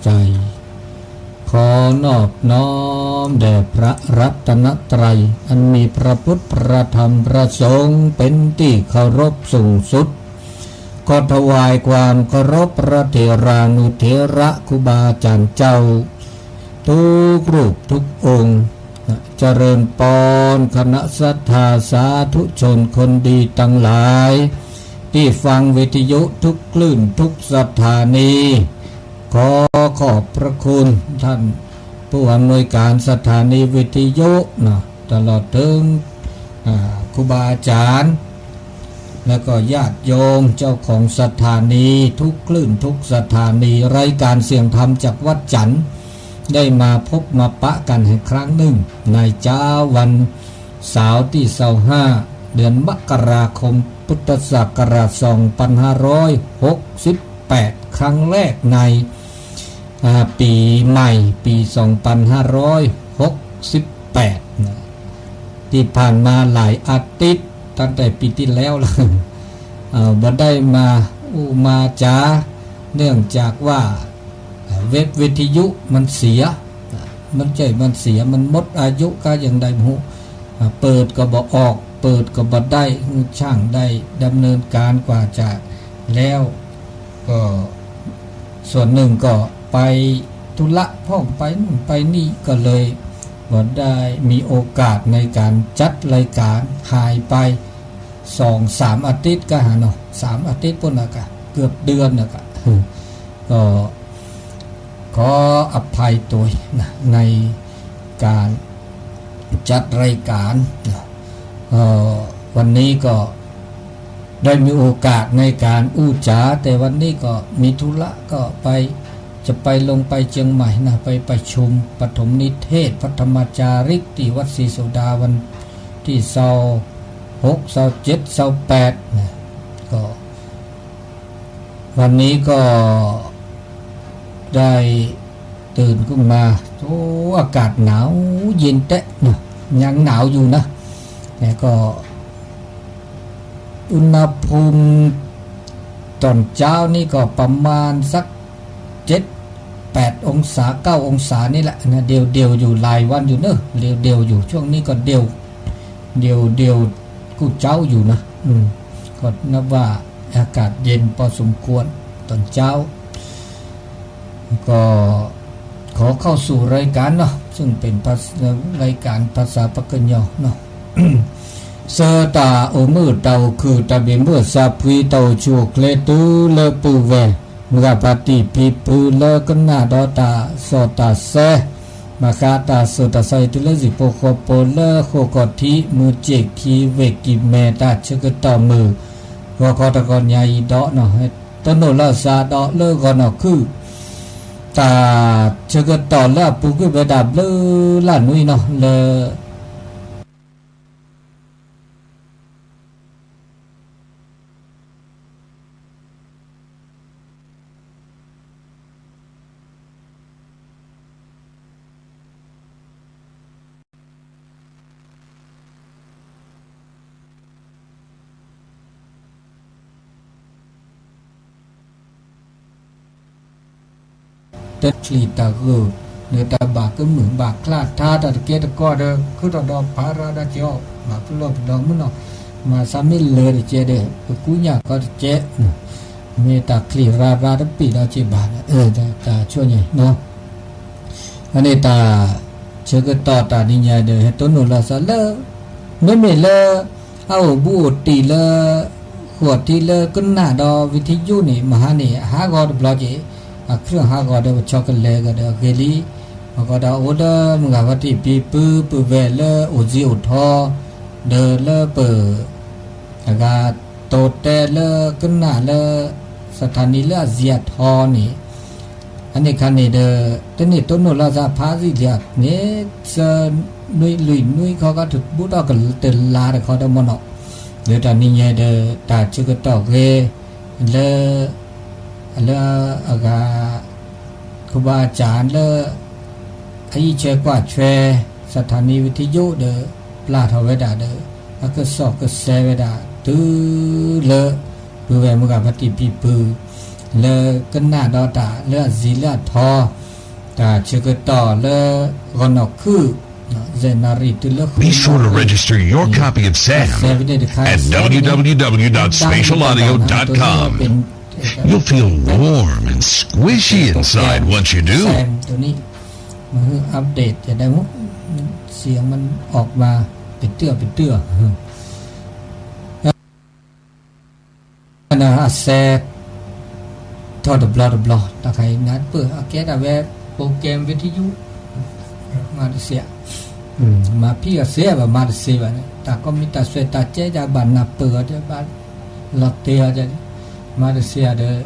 ใจ ขอนอบน้อมแด่พระรัตนตรัย อันมีพระพุทธ พระธรรม พระสงฆ์ เป็นที่เคารพสูงสุด ขอถวายความเคารพพระเถรานุเถระครูบาอาจารย์เจ้า ทุกรูปทุกองค์ เจริญปอนคณะศรัทธาสาธุชนคนดีทั้งหลาย ที่ฟังวิทยุทุกคลื่นทุกสถานี ขอขอบพระคุณท่านผู้อำนวยการสถานีวิทยุนะ ตลอดถึง อ่า ครูบาอาจารย์ แล้วก็ญาติโยมเจ้าของสถานีทุกคลื่นทุกสถานี รายการเสียงธรรมจากวัดจันทร์ ได้มาพบมาปะกันอีกครั้งหนึ่ง ในเช้าวันเสาร์ที่ซาวห้า เดือนมกราคม พุทธศักราชสองพันห้าร้อยหกสิบแปด ครั้งแรกใน อ่า ปีใหม่ ปีสองพันห้าร้อยหกสิบแปด นะ ที่ผ่านมาหลายอาทิตย์ ตั้งแต่ปีที่แล้วแล้ว เอ่อ บ่ได้มาอู้มาจา เนื่องจากว่า เอ่อ เว็บวิทยุมันเสีย มันใช่มันเสีย มันหมดอายุก็ยังได้บ่ฮู้ อ่า เปิดก็บ่ออก เปิดก็บ่ได้ ช่างได้ดำเนินการกว่าจะแล้ว ก็ส่วนหนึ่งก็ไปธุระพ่อง ไปนู่นไปนี่ ก็เลยบ่ได้มีโอกาสในการจัดรายการ หายไปสองสามอาทิตย์ก็หาเนาะ สามอาทิตย์พู้นละกะ เกือบเดือนละกะ ก็ขออภัยโตยนะ ในการจัดรายการนะ เอ่อ วันนี้ก็ได้มีโอกาสในการอู้จ๋า แต่วันนี้ก็มีธุระก็ไป จะไปลงไปเชียงใหม่นะ ไปประชุมปฐมนิเทศพระธรรมจาริกที่วัดศรีโสดาวันที่ซาวหก ซาวเจ็ด ซาวแปดนะ ก็ วันนี้ก็ได้ตื่นขึ้นมา โอ้ อากาศหนาวเย็นแต๊ะเนาะ ยังหนาวอยู่นะ แต่ก็อุณหภูมิตอนเช้านี่ก็ประมาณสักเจ็ดแปดองศา เก้าองศานี่แหละนะ เดียวๆอยู่ หลายวันอยู่เนอะ เดียวๆอยู่ ช่วงนี้ก็เดียว เดียวๆกู้เช้าอยู่นะ อืม ก็นับว่าอากาศเย็นพอสมควรตอนเช้า ก็ขอเข้าสู่รายการเนาะ ซึ่งเป็นภาษ- รายการภาษาปากกยอเนาะ ဆၢတၢ်အိၣ်မုာ်တၢ်အိၣ်ခုၣ် တၢ်ဘၣ်မုာ်စၢ်ဖှံ တၢ်အိၣ်ဆူၣ်အိၣ်ချ့တုၤလၢပုၢ်ဝဲၢ် မုၢ်ဂၤဖါတံၢ်ဖံဖုလၢကနၣ်ဒီးတၢ်စီၣ်တၢ်ဆှံ ဘၣ်ဃးတၢ်စီၣ်တၢ်ဆှံတုၤလၢဟံၣ်ဖိဃီဖိလၢဃိာ်ခီၣ်ထံး မုၢ်ဆ့ၣ်ခံဝ့ၢ်ကံၢ်မဲ တၢ်ဆၢကတီၢ်မုၢ် ဂီၤခီတဂီၤညါအံၤဒီး တိၢ်နီၣ်လီၤစၢ်ဒီးလၢဂီၤနီၢ်ခုၣ် တၢ်ဆၢကတီၢ်လၢအပူၤကွံာ်ဝဲဒၣ်ဘျုးလၢ်နွံနီၤ လၢ တၢ်ချံၣ်တၢ်ဂုာ် လၢတၢ်ဘၣ်ကမုာ်ဘၣ်ချၢ်ထါ တၢ်တကဲတကီၢ်ဒီး ခုၣ်ထီၣ်ဒီးဖးရၤဒီးကဲအီၤ ဘၣ်ပလီၢ်ပဒီမုၢ်နီၤ မၤသးမ့ၢ်လၢာ်တကဲဒီး ပကူညၣ်ခီတကဲ မ့ၢ်တၢ်ချံၣ်ရၤရၤတပ့ၢ်ဒီးက့ၤဘၣ် တၢ်ဆိညါ အန့ၣ်တၢ်ဆၢကတီၢ်တၢ်နံၤညါဒီး ဟဲတိၢ်နီၣ်လီၤစၢ်လၢ မ့မ့ၢ်လၢ အအိၣ်ဘူးအိၣ်တံၢ်လၢ ဃိာ်ထံလၢကနၣ်ဒီးဝံၤထံယူၣ်န့ၣ် မဟါန့ၣ် အဟးဂီၤတဘျီက့ၤ အခရံာ်ဟးဂီၤဒီးပဆီကလဲၤကဒီးအဂ့ၢ်လံ အဃိဒီးအိၣ်ဒီးမုၢ်ဂၤဖါတံၢ်ဖံဖု ပုၢ်ဝဲၢ်လၢအိၣ်စ့အိၣ်ထီ ဒီးလၢပ အဂၤတိၤတဲလၢကနၣ်လၢ စထၣ်နံၤလၢအစံးအထီန့ၣ် အန့ၣ်ခါန့ၣ်ဒီး တန့ၢ်တိၢ်နီၣ်လီၤစၢ်ဖးစံလံန့ၣ် စၢနွံလွံၢ်နွံခီခီ ထူးဘူးထီၣ်ကတလါတခီဒီးမ့ၢ်နီၤ လၢတၢ်နံၤညါဒီး တၢ်ဆၢကတီၢ်ဂ့ၤ လၢ လၢအဂၤ ခူဘၣ်အစၢ်လၢ အအံးဆွဲကွၢ်ဆွဲ စထၣ်နံၤဝံၤထံယူၣ်ဒီး ပျၢ်ထီၣ်ဝဲဒၣ်ဒီး အကစီၣ်ကစဲးဝဲဒၣ် တုၤလၢ ပုၢ်ဝဲၢ်မုၢ်ဂၤဖါတံၢ်ဖံဖု လၢကနၣ်ဒီးတၢ်လၢအစံးလၢအထီ, တၢ်ဆၢကတီၢ်လၢဂီၤနီၢ်ခုၣ်, စဲးနၣ်ရံၣ်တုၤလၢဃုနၣ်ရံၣ်, စဲးဖဲန့ၣ်တခါ, တၢ်လၢပ You'll feel warm and squishy inside once you do. မ့ၢ် update တဲဒၣ်မ့ၢ် စံးမ့ၢ်အီၣ်မး ပတုာ်ပတုာ် အစဲး ထီၣ်တဘျီတဘျီ တၢ်ခါအံၤနၢ်ပၢၢ် အကဲဒၣ်ဝဲ program ဝံသယုၢ် မၤတစဲး, မၤဖံးအီၤစ့ဘၣ် မၤတစ့ဘၣ်န့ၣ် တၢ်ကီမံၤတၢ်စွဲတၢ်ကဲဒၣ်ဘၣ်နၢ်ပၢၢ်အီၤ ဘၣ်လီၤတဲာ်အီၤ မၤတစ့ဒီး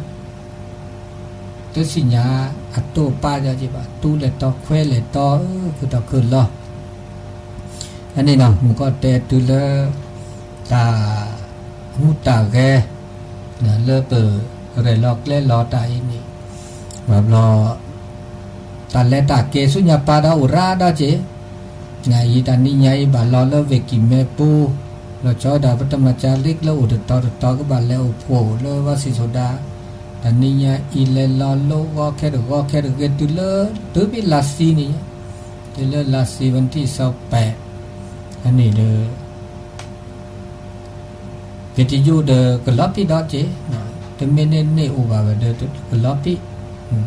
တသ့ၣ်ညါအတိာ်အပၢ်ဒ်က့ၤဘၣ် တူၢ်လဲၤတီခွဲလဲၤတီ အၢ ခုၣ်ထီၣ်ခုၣ်လီၤ. အန့ၣ်နီၤ မုၢ်ကီၢ်တဲတုၤလၢ တၢ်ဟူးတၢ်ဂဲၤ လၢပရဲၣ်လီၤကျဲၤလီၤတၢ်အံၤန့ၣ် ဘၣ်ဘျီ တၢ်လဲၤတၢ်က့ၤဆူညါပၢ်ဒီးအိၣ်ရၢဒီးက့ၤ နအံၤတနံၤညါအံၤဘၣ်လီၤလၢဝ့ၢ်ကံၢ်မဲပူၤ လီၤဆီဒၣ်ပတၢ်မၤစၢၤလံလၢအိၣ်တတီၤတတီၤ ကဘၣ်လဲၤအိၣ်ဖှိၣ်လၢဝါစံၣ်စိၤဒၣ် တနံၤညါအံၤလဲၤလီၤလၢဂီၤခဲတဂီၤခဲတဂ့ၤ တုၤလၢ တုၤဘၣ်လါစံန့ၣ် တုၤလၢလါစံ วันที่ซาวแปด အန့ၣ်ဒီး ဝံသယုၢ်ဒီးကလီၤဖံးဒီးက့ၤ တမ့ၢ်န့ၢ်န့ၢ်အိၣ်ဘၣ်ဝဲဒီးကလီၤဖံး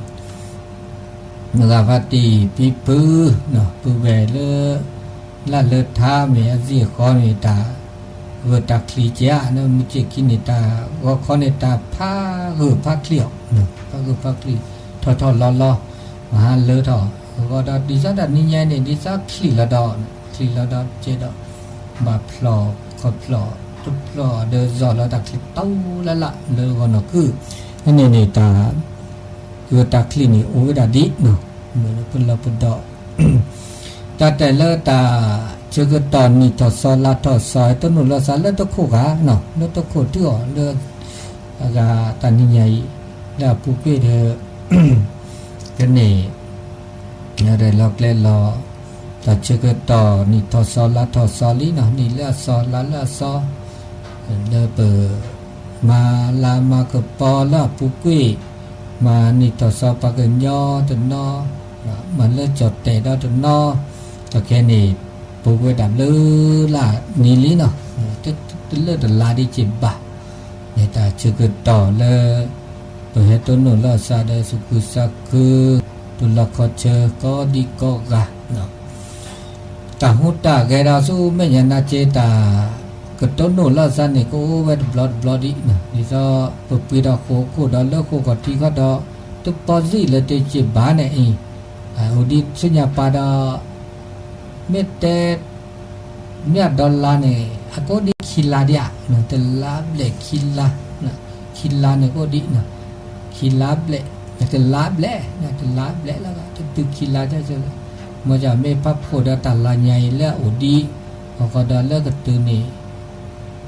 မဂၤဖါတံၢ်ဖံဖု ပုၢ်ဝဲၢ်လၢ လၢ်လၢထါမ့ၢ်အစံၣ်အဃီန့ၣ် တၢ်ဂၢၢ်တၢ်ချံးကဲဧါ မုၢ်က့ၢ်ခံန့ၣ် တၢ်ဂီၤခီန့ၣ် တၢ်ဖးဂၢၢ်ဖးချံးအီၤ ဖးဂၢၢ်ဖးချံး ထီၣ်ထီၣ်လီၤလီၤ မဟါလၢထီၣ် အဂီၢ်ဒီး ဒ်သိးတနံၤညါန့ၣ် ဒ်သိးချံးလီၤဒီး ချံးလီၤဒီးကဲဒီး ဘၣ်ဖျိးခီၣ်ဖျိး တဖျိးဒီး စီၤလီၤတၢ်ချံးတီလၢ်လၢ်လၢဂီၤနီၢ်ခုၣ် အန့ၣ်န့ၣ်တၢ် ဂၢၢ်တၢ်ချံးန့ၣ် အိၣ်ဝဲဒၣ်ဒ်နီၤ ပလီၢ်ပဒီး တၢ်တဲလၢတၢ်ဆၢကတီၢ်နံၣ်ထီၣ်စီလါထီၣ်စီ ဟဲတိၢ်နီၣ်လီၤစၢ်လၢတခိၣ်ဂၤနီၤ လၢတခိၣ်ထုအီၤလၢ အဂၤတနံၤညါအံၤ လၢအပူၤကွံာ်ဒီး ကန့ၣ် ရဲၣ်လီၤကျဲၤလီၤ တၢ်ဆၢကတီၢ်နံၣ်ထီၣ်စီလါထီၣ်စီလံနီၤ နံၣ်လၢအစီလါလၢအစီ လၢပ မၤလါမၤကပီၤလၢအပူၤကွံာ် မၤနံၣ်ထီၣ်စီပှၤကညီတနီၤ မၤလၢကၠီၣ်တဲာ်ဒီးတနီၤ တၢ်ခဲန့ၣ် ပဝဲဒၣ်ဘျုးလၢနံၤလံနီၤ တလၢတလါဒ်က့ၤဘၣ် န့ၣ်တၢ်ဆၢကတီၢ်လၢ ပဟဲတိၢ်နီၣ်လီၤစၢ်ဒီး သူၣ်ခုသးခု တူၢ်လိာ်ခီၣ်ဆၢကိးဒံကိးဂၤ တၢ်ဟူးတၢ်ဂဲၤဒီးဆူမဲာ်ညါနၤက့ တၢ်ကတိၢ်နီၣ်လီၤစၢ်န့ၣ် ကအိၣ်ဝဲတဘျီတဘျီဒံး, ဒ်သိးပပှ့ၤဒီးဃိာ်ခိၣ်ဒီးလၢဃိာ်ခီၣ်ထံးခီဒီး တပီၢ်စံၣ်လၢတစံၣ်ဘၣ်န့ၣ်အံၤ, အိၣ်ဒံးဆူညါပၢ်ဒီး မ့ၢ်တဲ မ့ၢ်အဒီလါန့ၣ် အကအိၣ်ဒံးခံလါဒံးဧါ, တလါဘျဲၣ်ခံလါ, ခံလါန့ၣ်ကအိၣ်ဒံး, ခံလါဘျဲၣ်, တလါဘျဲၣ်, တလါဘျဲၣ်လၢ တတုၤခံလါကၢ်လၢ မ်ယမ့ၢ်ဖးဖှိၣ်ဒီးတၢ်လါညါအံၤလၢအအိၣ်ဒံး, အဃိဒီးလၢကတုၤန့ၣ်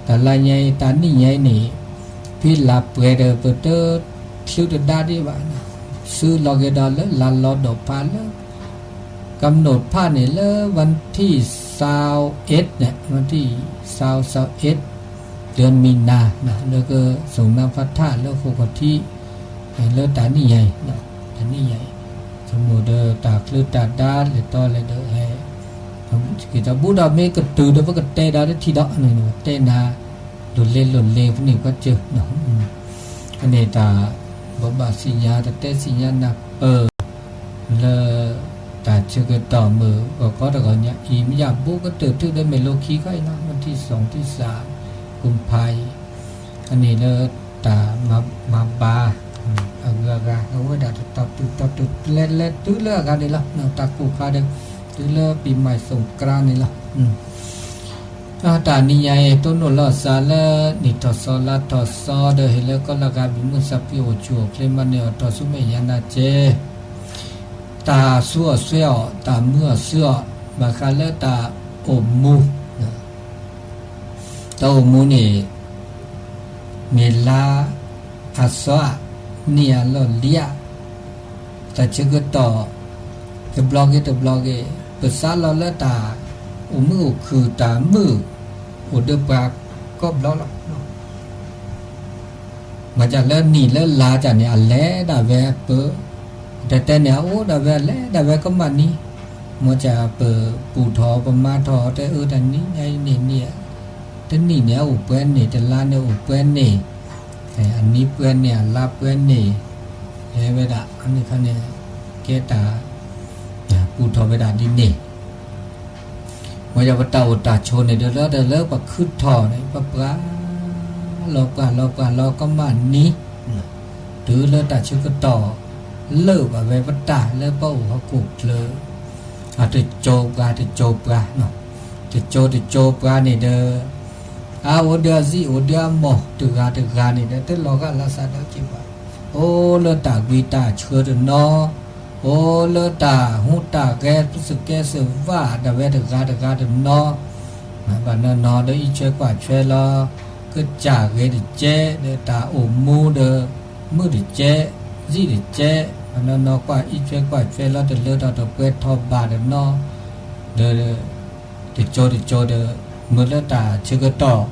တၢ်လါညါအံၤ တၢ်နံၣ်ညါအံၤန့ၣ် ဖဲလါပှဲၤဒီး ပတချုးတဒါဒံးဘၣ်, စုလီၤက့ၤဒီးလၢလါလီၤဒိၣ်ဖးလၢ กำหนดဖးန့ၣ်လၢ วันที่ซาวเอ็ดန့ၣ် วันที่ซาว ซาวเอ็ด เดือนมีนา လၢက ส่งน้ำพระธาตุ လၢဃိာ်ခီၣ်ထံး လၢတၢ်နံၣ်ညါအံၤ, တၢ်နံၣ်ညါအံၤ ဆိကမိၣ်ဒီးတၢ်ချုးတၢ်ဒါလဲၤတီလဲၤဒီးဟဲ က့ၤတၢ်ဘူးဒီးမ့ၢ်ကတုၤဒီးပကတဲဒီးတထံၣ်ဒီး တဲနၤ လိၤလ့လိၤလ့ဖဲန့ၣ်ကစၢၢ်, ဖဲန့ၣ်တၢ် ဘိးဘၣ်သ့ၣ်ညါ တတဲသ့ၣ်ညါနၢ်ပၢၢ် လၢ တၢ်ဆၢကတီၢ်မုၢ်ဂီၤခီတဂီၤညါအံၤ မ့ၢ်ယၤဘူးကတၢၢ်ထုးဒီးမ့ၢ်လိခံခီအံၤနီၤ วันที่สอง ที่สาม กุมภา အံၤ ဖဲန့ၣ်လၢတၢ်မၤဘၣ် အဂုၤအဂၤ အဝဲဒၣ်တတီၤတုၤတီၤတုၤ လဲၤလဲၤတုၤလၢအဂၤန့ၣ်လီၤ. တၢ်ကိၢ်ခါဒီး တုၤလၢ ปีใหม่สงกรานต์ န့ၣ်လီၤ. တၢ်နံၤညါအံၤ တိၢ်နီၣ်လီၤစၢ်လၢ နံၣ်ထီၣ်စီလါထီၣ်စီဒီး ဟ့ၣ်လၢကီၢ်လၢအဂၤ ဘံမုၢ်စၢ်ဖှံအိၣ်ဆူၣ်အိၣ်ချ့မၤန့ၢ်အီၣ်တီၢ်ဆူမဲာ်ညါနၤကဲ တၢ်ဆူးအီၣ်ဆှဲအီၣ် တၢ်မူအီၣ်ဆှဲအီၣ် ဘၣ်ဃးလၢတၢ်အိၣ်မူ တၢ်အိၣ်မူန့ၣ် မ့ၢ်လါအစီဧါ နံၣ်အလီၢ်လံဧါ တၢ်ဆၢကတီၢ် တဘျီဂ့ၤတဘျီဂ့ၤ ပစးလီၤလၢတၢ်အိၣ်မုာ်အိၣ်ခုၣ် တၢ်မုာ်အိၣ်ဒီးပှၤကိးဘျီလီၤ. မ်ကၢ်လၢနံၣ်လၢလါကၢ်န့ၣ် အလဲၤဒၣ်ဝဲပၢ, တဲတဲန့ၣ် အအိၣ်ဒၣ်ဝဲ အလဲၤဒၣ်ဝဲကမၣ်နံၤ, မ်ကၢ်ပပူၤထီၣ်ပမၤထီၣ်တဲအၢတနံၤညါအံၤန့ၣ်န့ၣ်, တနံၣ်န့ၣ် အအိၣ်ပှဲၤန့ၣ် တလါန့ၣ်အိၣ်ပှဲၤန့ၣ်, အနံၤပှဲၤန့ၣ် အလါပှဲၤန့ၣ်, လဲၤဝဲဒၣ် အန့ၣ်ခါန့ၣ် ကဲတၢ် ပူၤထီၣ်ဝဲဒၣ်ဒ်န့ၣ် မ်ယပတၢ်အိၣ်တၢ်ဆိးန့ၣ် တလၢတလၢပခုထီၣ်န့ၣ် ပပှၤလီၤ ပှၤလီၤပှၤလီၤကမၣ်နံၤ, တုၤလၢတၢ်ဆၢကတီၢ်လၢာ်ဘၣ်ဝဲပတၢ်လၢပအိၣ်ဟီၣ်ခိၣ်ချၢ, အတစိၤပှၤတစိၤပှၤ, တစိၤတစိၤပှၤန့ၣ်ဒီး အအိၣ်ဒီးအစံၣ်အိၣ်ဒီးအမိၢ်တဂၤတဂၤန့ၣ်ဒီး တလီၤဂာ်လၢစးဒီးက့ၤဘၣ်, အိၣ်လၢတၢ်ကွံတၢ်ဆှၢတနီၤ, အိၣ်လၢတၢ်ဟူးတၢ်ဂဲၤ ပစကဲစဝၣ်ဒၣ်ဝဲတဂၤတဂၤတနီၤ, ဘၣ်နီၤနီၤဒီးအံးထွဲကွၢ်ထွဲလီၤ, ကစၢ်ဂ့ၤတကဲး ဒီးတၢ်အိၣ်မူဒီး မုၣ်တကဲး စံၣ်တကဲး, ဘၣ်နီၤနီၤကွၢ်အံးထွဲကွၢ်ထွဲလီၤ တလၢထီၣ်တပှဲၤထီၣ်ဘၣ်တနီၤ, ဒီး တစိၤတစိၤဒီး မ့ၢ်လၢတၢ်ဆၢကတီၢ်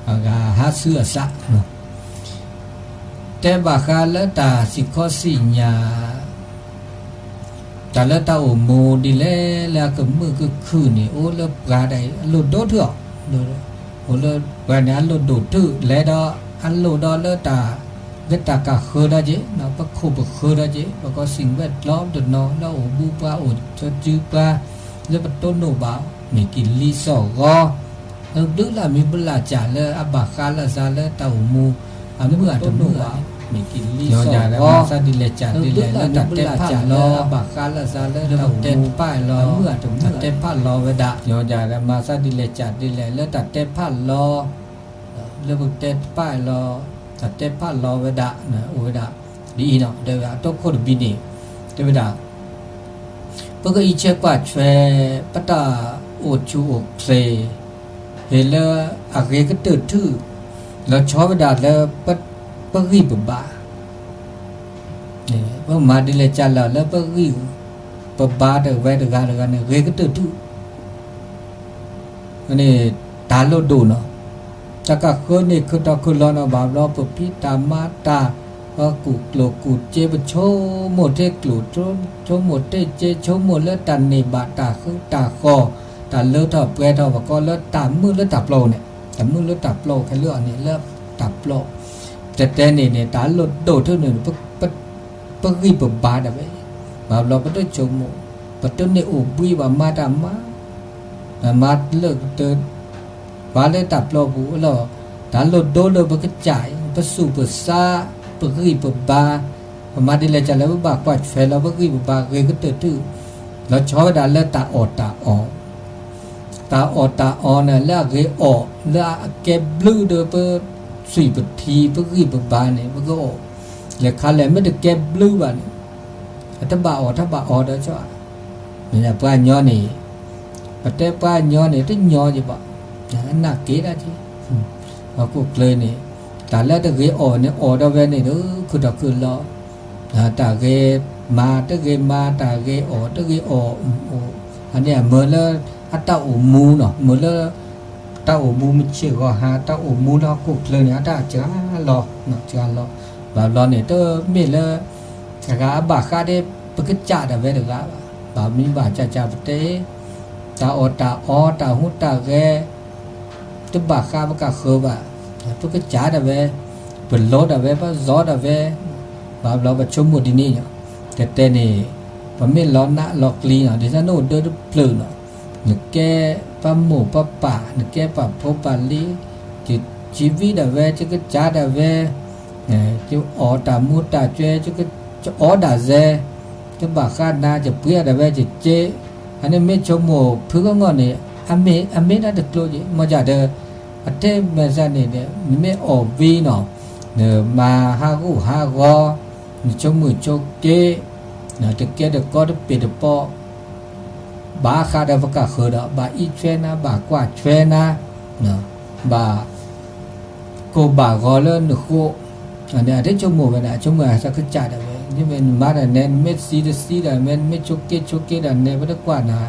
အဂၤဟးဆူအစး တဲဘၣ်ဃးလၢတၢ်စံၣ်ခီစံၣ်ညါ, တၢ်လၢတၢ်အိၣ်မူဒ်လဲၣ်လၢအကမုာ်ကခုၣ်န့ၣ် အိၣ်လၢပှၤဒၣ်အံၤ အလိၣ်ဒိၣ်ထူၣ်အီၤ, အိၣ်လၢပှၤန့ၣ် အလိၣ်ဒိၣ်ထူၣ်လဲၤဒီး အလိၣ်ဒီးလၢတၢ် လၢတၢ်ကးဃၢဒီးက့ၤ ပခိၣ်ပဃၢဒီးက့ၤ ပကီၢ်စံၣ်ဝဲၣ်ကျီတနီၤ လၢအအိၣ်ဘူးပှၤအိၣ်ကၠီစုပှၤ လၢပတိၢ်နီၣ်ဘၣ် မ့ၢ်က့ၤလံစီၣ်ဂီၤ လၢဘျုးလၢ်မံဘျၢ်ကၢ်လၢအဘၣ်ဃးလၢအသးလၢတၢ်အိၣ်မူ အမုၢ်အတမုၢ်ဘၣ် မ့ၢ်က့ၤလံစီၣ်ဂီၤ မၤသးဒ်လဲၣ်ကၢ်ဒ်လဲၣ် လၢတၢ်တဲဖးလီၤ အဘၣ်ဃးလၢအသးလၢတၢ်အိၣ်မူ တဲဖးလီၤ မုၢ်အတမုၢ် တၢ်တဲဖးလီၤဝဲဒၣ် မၤသးဒ်လဲၣ်ကၢ်ဒ်လဲၣ် လၢတၢ်တဲဖးလီၤ လၢပကတဲဖးလီၤ တၢ်တဲဖးလီၤဝဲဒၣ် အိၣ်ဝဲဒၣ် ဒ်အံၤနီၤ တဲဝဲဒၣ် အတီခိၣ်တဘ့ၣ်န့ၣ် တဲဝဲဒၣ် ပကအံးထွဲကွၢ်ထွဲ ပတၢ်အိၣ်ဆူၣ်အိၣ်ချ့ ဟ့ၣ်လၢအဂ့ၤကတၢၢ်ထူၣ် လီၤဆီဝဲဒၣ်လၢ ပဂံၢ်ပဘါ ပမၤဒ်လဲၣ်ကၢ်လၢ်လၢပဂံၢ် ပဘါတဝဲတဂၤတဂၤန့ၣ် ဂ့ၤကတၢၢ်ထူၣ် န့ၣ် တၢ်လိၣ်ဒိၣ်နီၤ တၢ်ကဃၢန့ၢ်ခုးထီၣ်ခုးလီၤနီၤ ဘၣ်ဘျီ ပဖံးတၢ်မၤတၢ် ပကူၣ်ကျိၣ်ကူၣ်စ့ ပဆိကမိၣ်ထဲကျိၣ် ဆိကမိၣ်ထဲစ့ ဆိကမိၣ်လၢတၢ်န့ၢ်ဘၣ်တၢ်ဃုတၢ်ဃီၣ် တၢ်လၢထီၣ်ပှဲၤထီၣ် ပကိးလၢတၢ်မုာ်လၢတၢ်ပျီန့ၣ် တၢ်မုာ်လၢတၢ်ပျီခဲလၢာ်အီၤန့ၣ် လၢတၢ်ပျီ တဲတဲန့ၣ်န့ၣ် တၢ်လိၣ်ဒိၣ်ထူၣ်န့ၣ် ပဂံၢ်ပဘါဒၣ်ဝဲ ဘၣ်ဘျီပတဆိကမိၣ် ပတန့ၢ်အိၣ်ဘှံးဘၣ်မၤတၢ်မၤ မၤလၢကတၢၢ် ပှၤလၢတၢ်ပျီပူၤလီၤ တၢ်လိၣ်ဒိၣ်လၢပကစၢ်အံၤ ပဆူးပဆါ ပဂံၢ်ပဘါ ပမၤဒ်လဲၣ်ကၢ်လၢပဘၣ်ကွၢ်ထွဲလီၤ ပဂံၢ်ပဘါဂ့ၤကတၢၢ်ထူၣ် လီၤဆီဝဲဒၣ်လၢတၢ်အီၣ်တၢ်အီ တၢ်အီၣ်တၢ်အီန့ၣ် လၢအဂ့ၤအီၣ် လၢအကဲဘျုးဒီးပသွံၣ်ပထံ ပဂံၢ်ပဘါန့ၣ် ပကအီၣ် လဲၤခါလဲၣ် မ့ၢ်တကဲဘျုးဘၣ်န့ၣ် အတဘၣ်အီၣ်တဘၣ်အီဒီးဆီ မ့ၢ်ပှၤညီန့ၣ် ပတဲပှၤညီန့ၣ် တညီက့ၤဘၣ် အနၢ်က့ၤဒၣ်က့ၤ ဟီၣ်ခိၣ်ချၢန့ၣ် တၢ်လၢတဂ့ၤအီၣ်န့ၣ် အီၣ်ဒီးဝဲန့ၣ်ဒီး ခုးထီၣ်ခုးလီၤ တၢ်ဂ့ၤမၤတဂ့ၤမၤ တၢ်ဂ့ၤအီၣ်တဂ့ၤအီၣ် အန့ၣ်မ့ၢ်လၢအတၢ်အိၣ်မူနီၤ မ့ၢ်လၢ တၢ်အိၣ်မူမုၢ်ဆ့ၣ်ဂီၤဟါ တၢ်အိၣ်မူလၢဟီၣ်ခိၣ်ချၢန့ၣ် အတၢ်စှၤလီၤ စှၤလီၤ ဘၣ်ဘျီန့ၣ် တမ့ၢ်လၢ တဂၤအဘၣ်ဃးဒီး ပကစၢ်ဒၣ်ဝဲတဂၤဘၣ် ဘၣ်မနုၤဘၣ်ကၢ်ကၢ်ပတဲ တၢ်အီၣ်တၢ်အီ တၢ်ဟူးတၢ်ဂဲၤ တဘၣ်ဃးပကဃၢၤဘၣ် ပကစၢ်ဒၣ်ဝဲ ပလီဒၣ်ဝဲ ပသီဒၣ်ဝဲ ဘၣ်ဘျီပဆိကမိၣ်ဒ်န့ၣ် တဲတဲန့ၣ် ပမ့ၢ်လီၤနးလီၤကျံနီၤ ဒ်သိးနအိၣ်ဒၢတဖျၢၣ်နီၤ နကဲပှၤမိၢ်ပှၤပၢ် နကဲပှၤဖိပၢ်လံၤ ယစံးဝံဒၣ်ဝဲ ယကစၢ်ဒၣ်ဝဲ ယအီၣ်တၢ်မူတၢ်ကွဲ ယအီၣ်ဒၣ်စဲ ယဘၣ်ဃးနၤ ယပှ့ၤဒၣ်ဝဲယစ့ အန့ၣ်မ့ၢ်ဆိကမိၣ်ဖုကငီၢ်န့ၣ် အမ့ၢ်တၢ်တကျိၤက့ၤ မ့ၢ်ဒၣ်ဒီး အတဲမဲာ်ဆှးန့ၣ် နမ့ၢ်အီၣ်ဝံနီၤ နမၤဟးဂူာ်ဟးဂီၤ နဆိကမိၣ်ဆိက့ တကဲတကီတပ့ၤတပီၢ် ဘၣ်ဃးဒီးပကဃၢၤဒီး ဘၣ်အံးထွဲနၤ ဘၣ်ကွၢ်ထွဲနၤ ဘၣ် ကိၢ်ဘၣ်ဂီၤလၢနဃိ အတဆိကမိၣ်ဝဲဒၣ် ဆိကမိၣ်အသးကစၢ်ဒၣ်ဝဲ နမၤဒၣ်နဲ နမ့ၢ်သံတသံဒီး မ့ၢ်နမ့ၢ်ဆိက့ဆိက့ဒီးနဲ ပတကွၢ်နၤ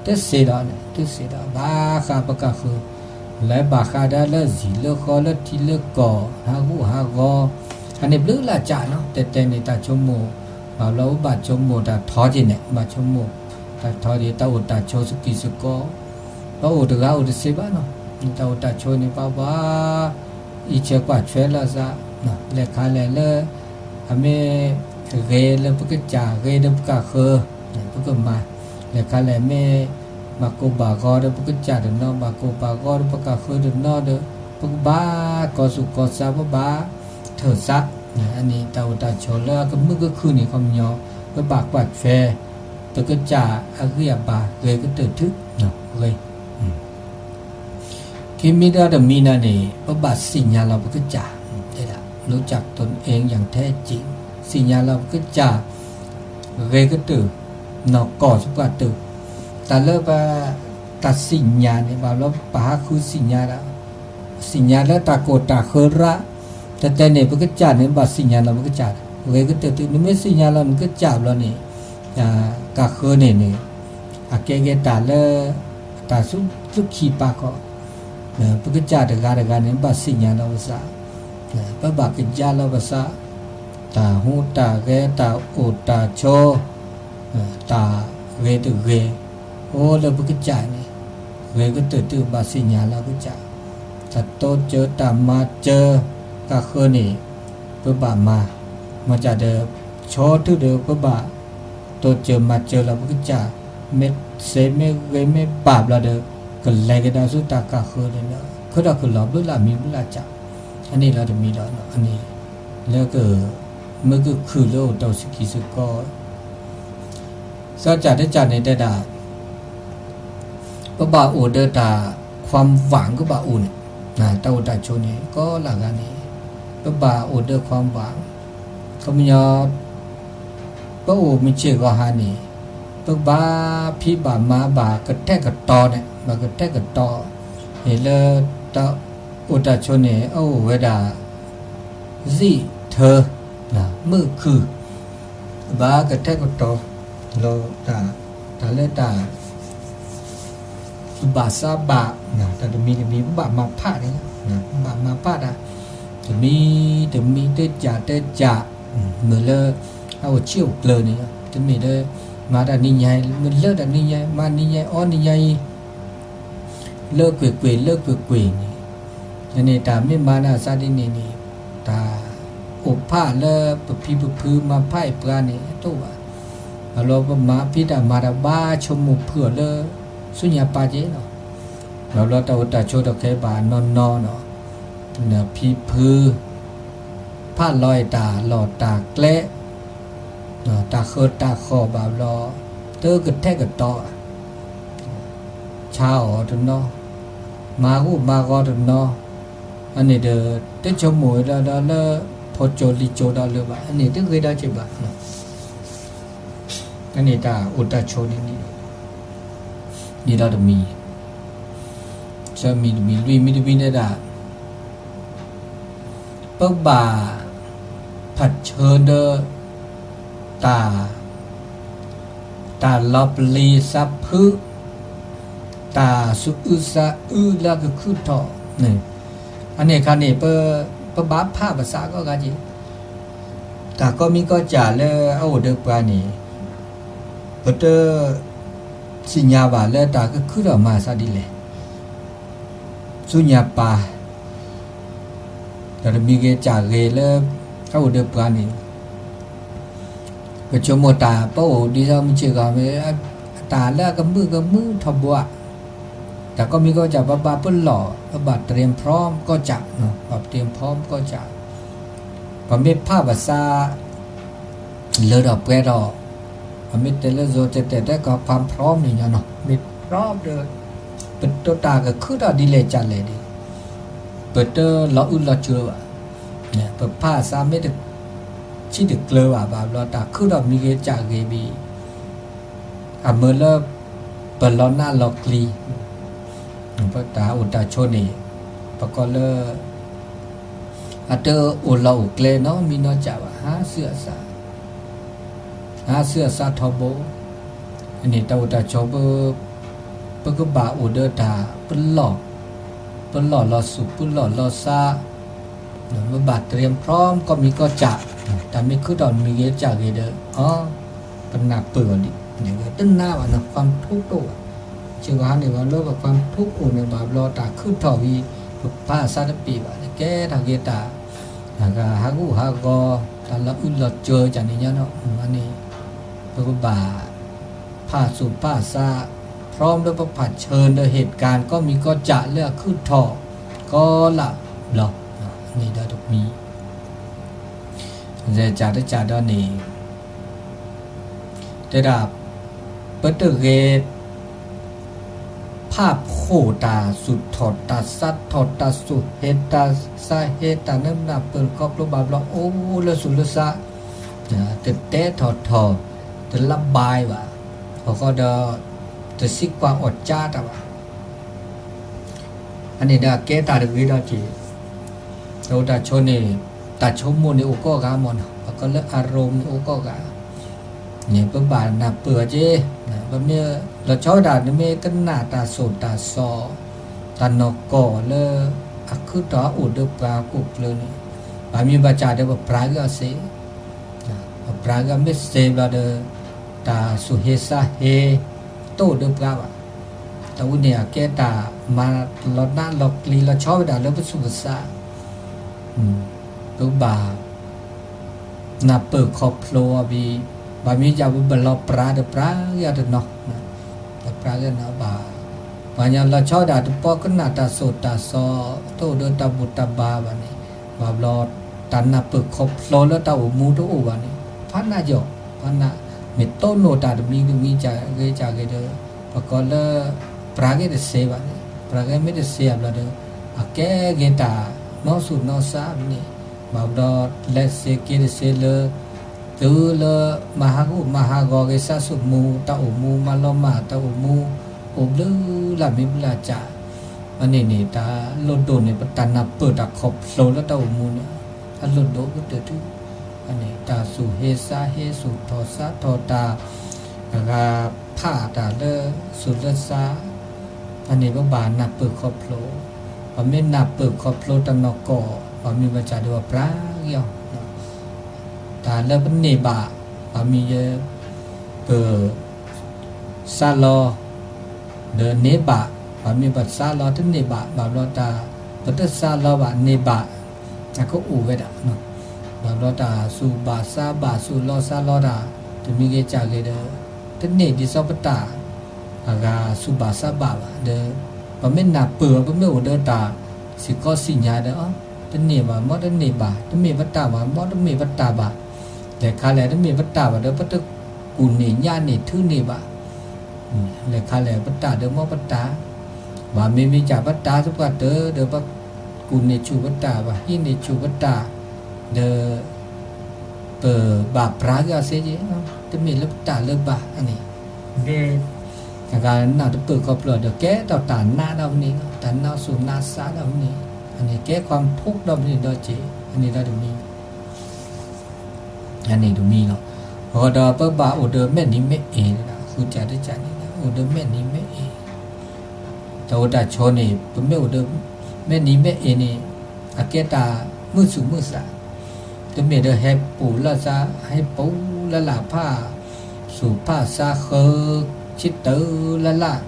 တသ့ဒီး တသ့ဒီး ဘၣ်ဃးပကဃၢၤ လဲၤဘၣ်ဃးဒီးလၢဇံၣ်လၢဃီလၢထံလၢကီၢ် ဟးဂူာ်ဟးဂီၤ အန့ၣ်ဘျုးလၢ်ကၠးနီၤ, တဲတဲန့ၣ် တၢ်ဆိကမိၣ်, ဘၣ်ဘျီဘၣ်ဆိကမိၣ်တၢ်ထီက့ၤန့ၣ် ဘၣ်ဆိကမိၣ်တၢ်ထီက့ၤ တၢ်အိၣ်တၢ်ဆိးစကံးစကီး, ပအိၣ်တဂၤအိၣ်တသ့ဘၣ်နီၤ, တၢ်အိၣ်တၢ်ဆိးန့ၣ် ပှၤပှၤ အံးဆၢကွၢ်ဆွဲလၢအသး, လဲၤခါလဲၣ်လၢ အမ့ၢ်ဂ့ၤလၢပကစၢ် ဂ့ၤလၢပကဃၢၤ, ပကမၤ, လဲၤခါလဲၣ်မ့ၢ် ဘၣ်ကိၢ်ဘၣ်ဂီၤဒီးပကစၢ်တနီၤ, ဘၣ်ကိၢ်ဘၣ်ဂီၤဒီးပကဃၢၤတနီၤဒီး ပကဘၣ်ကီၤသူၣ်ကီၤသး ပဘၣ်ထၢၣ်သး, အန့ၣ်တၢ်အိၣ်တၢ်ဆိးလၢအကမုာ်ကခုၣ်န့ၣ် ခီပညီ ပဘၣ်ကွၢ်ထွဲ ပကစၢ်အဂံၢ်အဘါ ဂ့ၤကတၢၢ်ထု ဂ့ၤ ခံမံၤဒီးတမံၤန့ၣ်န့ၣ် ပဘၣ်သ့ၣ်ညါလီၤပကစၢ်, တဲဒၣ် รู้จักตนเองอย่างแท้จริง, သ့ၣ်ညါလီၤပကစၢ် ဂ့ၤကတၢၢ် နီၢ်ကီၢ်သပှၢ်တၢၢ်, တၢ်လၢပ တၢ်သ့ၣ်ညါန့ၣ် ဘၣ်ဘျီပဟးဃုသ့ၣ်ညါဒၣ်, သ့ၣ်ညါလၢတၢ်ကိၢ်တၢ်ဃၢရၣ်, တဲတဲန့ၣ် ပကစၢ်န့ၣ် ဘၣ်သ့ၣ်ညါလီၤပကစၢ်, ဂ့ၤကတၢၢ်တုၤ နမ့ၢ်သ့ၣ်ညါလီၤနကစၢ်ဘျီန့ၣ် ကဃၢၤန့ၣ်န့ၣ် အကဲကဲတၢ်လၢ တၢ်သူၣ်ခံပာ်ခီၣ်, ပကစၢ်တဂၤတဂၤန့ၣ် ဘၣ်သ့ၣ်ညါလီၤပသး, ပဘၣ်ကယါလီၤပသး, တၢ်ဟူးတၢ်ဂဲၤ တၢ်အိၣ်တၢ်ဆိး, တၢ်ဂ့ၤတဂ့ၤ, အိၣ်လၢပကစၢ်န့ၣ် ဂ့ၤကတၢၢ်တုၤဘၣ်သ့ၣ်ညါလီၤပကစၢ်, တၢ်တိစၢၤတၢ်မၤစၢၤ ကဃၢၤန့ၣ် ပဘၣ်မၤ, မ့ၢ်ကဒီး ဆိတုၤဒီးပဘၣ် တိစၢၤမၤစၢၤလီၤပကစၢ်, မ့ၢ်သ့မ့ၢ်ဂ့ၤမ့ၢ်ဘၣ်ဘျီဒီး ကလဲၤကဒါဆူတၢ်ကဃၢၤန့ၣ်လီၤ, ခုထီၣ်ကလီၤဘျုးလၢ်မံၤဘျုးလၢ်ကၠး, အန့ၣ်လီၤတမံၤလီၤ, အန့ၣ် လၢက မုာ်ကခုၣ်လၢအိၣ်တၢ်စကံးစကီး စီၤကၠၢ်တကၠၢ်န့ၣ်တဲဒၣ် ပဘၣ်အိၣ်ဒီးတၢ် ความหวัง ကဘၣ်အိၣ်န့ၣ်, တၢ်အိၣ်တၢ်ဆိးန့ၣ် ကိးလၢ်ဂၤန့ၣ် ပဘၣ်အိၣ်ဒီး ความหวัง, ခီပညီ ပအိၣ်မုၢ်ဆ့ၣ်ဂီၤဟါန့ၣ် ပဘၣ်ဖံးဘၣ်မၤဘၣ်ကထဲကတီၤန့ၣ် ဘၣ်ကထဲကတီၤ န့ၣ်လၢ တၢ်အိၣ်တၢ်ဆိးန့ၣ် အအိၣ်ဝဲဒၣ် သ့ၣ်ထၢ မုာ်ခုၣ် ဘၣ်ကထဲကတီၤလီၤ တၢ်လၢတၢ် ဘၣ်သးဘၣ် တၢ်တမံၤတမံၤ ပဘၣ်မၤဖးန့ၣ် ပဘၣ်မၤဖးတၢ် တမံၤတမံၤတကၢ်တကၢ် မ့ၢ်လၢ အအိၣ်ဆံးအိၣ်ကျၢၤန့ၣ် တမ့ၢ်လၢ မၤတၢ်နံၤညါအံၤ မ့ၢ်လၢတၢ်နံၤညါအံၤ မၤနံၤညါအံၤ အီၣ်နံၤညါအံၤ လၢကွ့ၢ်ကွ့ၢ်လၢကွ့ၢ်ကွ့ၢ်န့ၣ် န့ၣ် တၢ်မ့ၢ်မၤနၤသးဒ်န့ၣ်န့ၣ် တၢ်အိၣ်ဖးလၢပဖံပဖုမၤဖးအံၤပှၤန့ၣ် အတအိၣ်ဘၣ်. ဘၣ်လီၤပမၤဖံးတၢ်မၤတၢ်ဘၣ်ဆိကမိၣ်ဖုအီၤလၢ ဆူညါပၢ်က့ၤလီၤ. ဘၣ်ဘျီတၢ်အိၣ်တၢ်ဆိးတၢ်ခဲဘၣ်နီၢ်နီၢ်နီၤ ဖံဖု ဖးလီၤအံၤတၢ်လီၢ်တၢ်ကျဲ တၢ်ဃၢတၢ်ဃီၣ်ဘၣ်ဘျီ တကထဲကတီၤ ဆါအီၤတနီၤ မၤဂိၢ်မၤဂီၤတနီၤ အန့ၣ်ဒီး တဆိကမိၣ်ဝဲဒၣ်ဒီးလၢ ဖိကၠိလံၤကၠိဒီးလၢၤဘၣ် အန့ၣ်တဂ့ၤဒီးက့ၤဘၣ် အန့ၣ်တၢ်အိၣ်တၢ်ဆိးန့ၣ် န့ၣ်ဒီးတမံၤ ဆၢမံၤတမံၤ လွံၢ်မံၤတမံၤန့ၣ်ဒၣ် ပဘၣ် ဖးဆၢဒီး တၢ် တၢ်လီၤပျံၤသးဖုး တၢ်သူၣ်အုးသးအုးလၢကခုၣ်ထီၣ်န့ၣ် အန့ၣ်အခါန့ၣ် ပ ပဘၣ်ဖးပသးကီၢ်ဂၤက့ၤ တၢ်ကိးမံၤကိးစၢ်လၢအအိၣ်ဒီးပှၤန့ၣ် ပတ သ့ၣ်ညါဘၣ်လၢတၢ်ကခုၣ်ထီၣ်မၤသးဒ်လဲၣ် ဆူညါပၢ် တၢ်တမံၤဂ့ၤစၢ်ဂ့ၤလၢ အအိၣ်ဒီးပှၤန့ၣ် ပဆိကမိၣ်တၢ်ပအိၣ်ဒ်သိးမုၢ်ဆ့ၣ်ဂီၤမ့ၢ် တၢ်လၢအကမုာ်ကမုာ်ထီဘိဧါ တၢ်ကိးမံၤကိးစၢ် ပဘၣ်ပလီၢ် ပဘၣ် เตรียมพร้อม ကိးစၢ် ပဘၣ် เตรียมพร้อม ကိးစၢ် ပမ့ၢ်ဖးပသး လၢထီၣ်ပှဲၤထီၣ် ပမ့ၢ်တဲလၢ โซเชียล တဲတဲကီး ความพร้อม န့ၣ်ညီနီၤ မ့ၢ် พร้อม ဒီး ပတၢ်ကခုၣ်ထီၣ်ဒ်လဲၣ်ကၢ်လဲၣ်ဒီး ပတလီၤအုၣ်လီၤစၢၤဘၣ် ပဖးသးမ့ၢ်တဆံးတကျၢၤဘၣ် ဘၣ်ဘျီတၢ်ခုၣ်ထီၣ်မံၤဂ့ၤစၢ်ဂ့ၤဘၣ် အမၢလၢ ပလီၤနးလီၤကျံၤ ပတၢ်အိၣ်တၢ်ဆိးန့ၣ် ပကိးလၢ အတအိၣ်လီၢ်အိၣ်ကျဲနီတမံၤနီတစဲးဘၣ် ဟးဆူအသး ဟးဆူအသးထီဘိ အန့ၣ်တၢ်အိၣ်တၢ်ဆိး ပကဘၣ်အိၣ်ဒီးတၢ်ပလီၢ် ပလီၢ်လီၤသူၣ် ပလီၢ်လီၤသး ပဘၣ်တြီဖျီကီၢ်မံကီၢ်စး, တၢ်မ့ၢ်ခုၣ်ထီၣ်မံၤဂ့ၤစးဂ့ၤဒီး အ ပနၢ်ပၢၢ်အီၤဒ်န့ၣ် တနၢ်ဘၣ်နီၤ ความทุกข์ တအိၣ်ဘၣ်. စ့ၢ်ကီးဟါန့ၣ် ဘၣ်လၢပ ความทุกข์ အိၣ်န့ၣ် ဘၣ်ဘျီတၢ်ခုၣ်ထီၣ်ဝံၤ ပဖးအသးတပ့ၤဘၣ် ကဲထီၣ်က့ၤတၢ် ဟးဂူာ်ဟးဂီၤ တၢ်လီၤအုၣ်လီၤစၢၤကန့ၣ်ညါနီၤ မ့ၢ်န့ၣ် ပကဘၣ် ဖးသူၣ်ဖးသး พร้อมလၢပဖးဆၢဒီး เหตุการณ์ ကီၢ်မံၤကီၢ်စးလၢအခုၣ်ထီၣ် ကီလၢ်ဘျီ န့ၣ်ဒီးတမံၤ စဲးကးတကးဒီးန့ၣ် တဲဒၣ် ပတဂ့ၤ ဖးဖှိၣ်တၢ်သူၣ်ထီၣ်တၢ်သးထီၣ် တၢ်သူၣ်ဟ့သးဟ့ တၢ်နၢ်ပၢၢ်ခီဖျိဘၣ်ဘျီ အိၣ်လၢသူၣ်လၢသး တတဲထီၣ်ထီၣ် တလၢဘၣ်ဘၣ် အဃိဒီး တသံကွၢ်အီၣ်ကၠါတၢ်ဘၣ် အန့ၣ်ဒီးအကဲတၢ်တဂ့ၤဒီးက့ၤ တၢ်အိၣ်တၢ်ဆိးန့ၣ် တၢ်ဆိကမိၣ်န့ၣ်အိၣ်ကိးဂၤမ့ၢ်နီၤ ပကိးလၢ อารมณ์ န့ၣ်အိၣ်ကိးဂၤ န့ၣ် ပဘၣ်နၢ်ပၢၢ်အီၤက့ၤ ပမ့ၢ်လီၤဆီဝဲဒၣ် နမ့ၢ်ကနၣ်တၢ်သိၣ်တၢ်သီ တၢ်နီၢ်ကီၢ်လၢ အခုၣ်ထီၣ်အအိၣ်ဒီးပှၤကိၣ်ကျၢၤန့ၣ် ဘၣ်မ့ၢ်ဘၣ်ဆၣ်ဒီးပပြးက့ၤအီၤစ့ ပပြးက့ၤမ့ၢ်စ့ဘျီဒီး တၢ်သူၣ်ဟ့သးဟ့ တအိၣ်ဒီးပှၤဘၣ်. တၢ်ဝဲန့ၣ်အကဲတၢ်မၤလီၤနးလီၤကျံၤလီၤဆီဝဲဒၣ်လၢပသူၣ်ပသး ပဘၣ် နၢ်ပၢၢ်ခီဖျိအီၤဘၣ်, ဘၣ်မ့ၢ်ယၤပဘၣ်လီၤပြးဒီးပြးက့ၤအီၤတနီၤ, ဒီးပြးက့ၤနီၤဘၣ်, ပှၤကညီလီၤဆီဒၣ်တပီၢ်ကနၣ်တၢ်သိၣ်တၢ်သီ, တအိၣ်ဒီးတၢ်ဘူၣ်တၢ်ဘါဘၣ်န့ၣ်, ဘၣ်ဘျီ တၢ်နၢ်ပၢၢ်ခီဖျိလၢတၢ်အိၣ်မူတအိၣ်ဘၣ်န့ၣ်, ဖးနးယီၤ, ဖးနး, မ့ၢ်တိၢ်နီၣ်တၢ်တမံၤတမံၤ ကဂ့ၤကဂ့ၤဒီး, ပကိးလၢ ပြးက့ၤတသ့ဘၣ်န့ၣ်, ပြးက့ၤမ့ၢ်တသ့အဘျီဒီး, အကဲက့ၤတၢ်နီၢ်သူၣ်နီၢ်သးန့ၣ်, ဘၣ်ဘျီ လဲၤသ့က့ၤတသ့လၢ တုၤလၢမၤဟးဂူာ်မၤဟးဂီၤက့ၤသးသမူ တၢ်အိၣ်မူမၤလီၤမၢ်တၢ်အိၣ်မူ အိၣ်ဘျုးလၢ်မံဘျုးလၢ်စၢ်, အန့ၣ်န့ၣ် တၢ်လိၣ်ဒိၣ်န့ၣ် ပတၢ်နၢ်ပၢၢ်တၢ်ခီဖျိလၢတၢ်အိၣ်မူန့ၣ်, အလိၣ်ဒိၣ်ကတၢၢ်တုၤ, အန့ၣ် တၢ်သူၣ်ဟ့သးဟ့ သူၣ်ထီၣ်သးထီၣ်တၢ်, အဂၤဖးတၢ်လၢသူၣ်လၢသး အန့ၣ်ပဘၣ်နၢ်ပၢၢ်ခီဖျိ, ပမ့ၢ်နၢ်ပၢၢ်ခီဖျိတၢ်နီၢ်ကီၢ် ဘၣ်မ့ၢ်ဘၣ်ဆၣ်ဒီးပပြးက့ၤအီၤ, တၢ်လၢပန့ၢ်ဘၣ်, ဘၣ်မ့ၢ်ယဲ, ပ သးလီၤ, ဒီးန့ၢ်ဘၣ်, ဘၣ်မ့ၢ်ပသးလီၤတန့ၢ်ဘၣ်, ဘၣ်ဘျီတၢ်, ပတသးလီၤဘၣ်န့ၢ်ဘၣ်, အကအိၣ်ဝဲဒၣ်, ဘၣ်ဘျီတၢ်သူၣ်ဘၣ်သးဘၣ်သူၣ်လီၤသးလီၤတၢ်, တမံၤဂ့ၤကၢ်ဂ့ၤဒီး, တန့ၢ်ဒ်သိးပတၢ် အဂၤသူၣ်ဘၣ်သးဘၣ်ဘၣ်ဒီး, ပမ့ၢ်နၢ်ပၢၢ်အီၤ ပမ့ၢ်အိၣ်ဒီးတၢ်စံၣ်ကီစံၣ်ညါဒီး, တန့ၢ်ဘၣ်မ်တန့ၢ်ဘၣ်, တမ့ၢ်ပတၢ်ဘၣ်မ်တမ့ၢ်ပတၢ်ဘၣ်, လဲၤခါလဲၣ်တမ့ၢ်ပတၢ်ဘၣ်ဒီး ပတကူၣ်န့ၢ်ညါန့ၢ်ထုးန့ၢ်ဘၣ်, လဲၤခါလဲၣ်ပတၢ်ဒီးမ်ပတၢ်, ဘၣ်မ့မ့ၢ်ကၢ်ပတၢ်သပှၢ်တၢၢ်ဒီး ပကူၣ်န့ၢ်ဆူၣ်ပတၢ် ပဟံးန့ၢ်ဆူၣ်ပတၢ်, ဒီး ပဘၣ်ပြးက့ၤအီၤစ့ၢ်ကီး, တမ့ၢ်လၢပတၢ်လၢဘၣ်န့ၣ်, မ့ၢ် အဂၤနၢ်တပၢၢ်ခီဖျိဒီး ကဲထီၣ်တၢ်နးဒီးဖဲန့ၣ်, တၢ်နးသူၣ်နးသးဒီးဖဲန့ၣ်, အန့ၣ်ကဲ ความทุกข์ ဒီးဖဲန့ၣ်ဒီးစ့ၢ်, အန့ၣ်ဒီးတမံၤ အန့ၣ်တမံၤလီၤ. အဃိဒီးပဘၣ်အိၣ်ဒီးမဲာ်နံၤမဲာ်အ့န့ၣ်, ဃုကၢ်တကၢ်န့ၣ် အိၣ်ဒီးမဲာ်နံၤမဲာ်အ့, တၢ်အိၣ်တၢ်ဆိးန့ၣ် ပမ့ၢ်အိၣ်ဒီးမဲာ်နံၤမဲာ်အ့န့ၣ်, အကဲတၢ်မုာ်သူၣ်မုာ်သး, တမ့ၢ်ဒီးဟဲပူၤလၢသး ဟဲပူၤလၢ်လၢ်ဖး, သူၣ်ဖးသးဃၢ ဆံတၢလၢ်လၢ်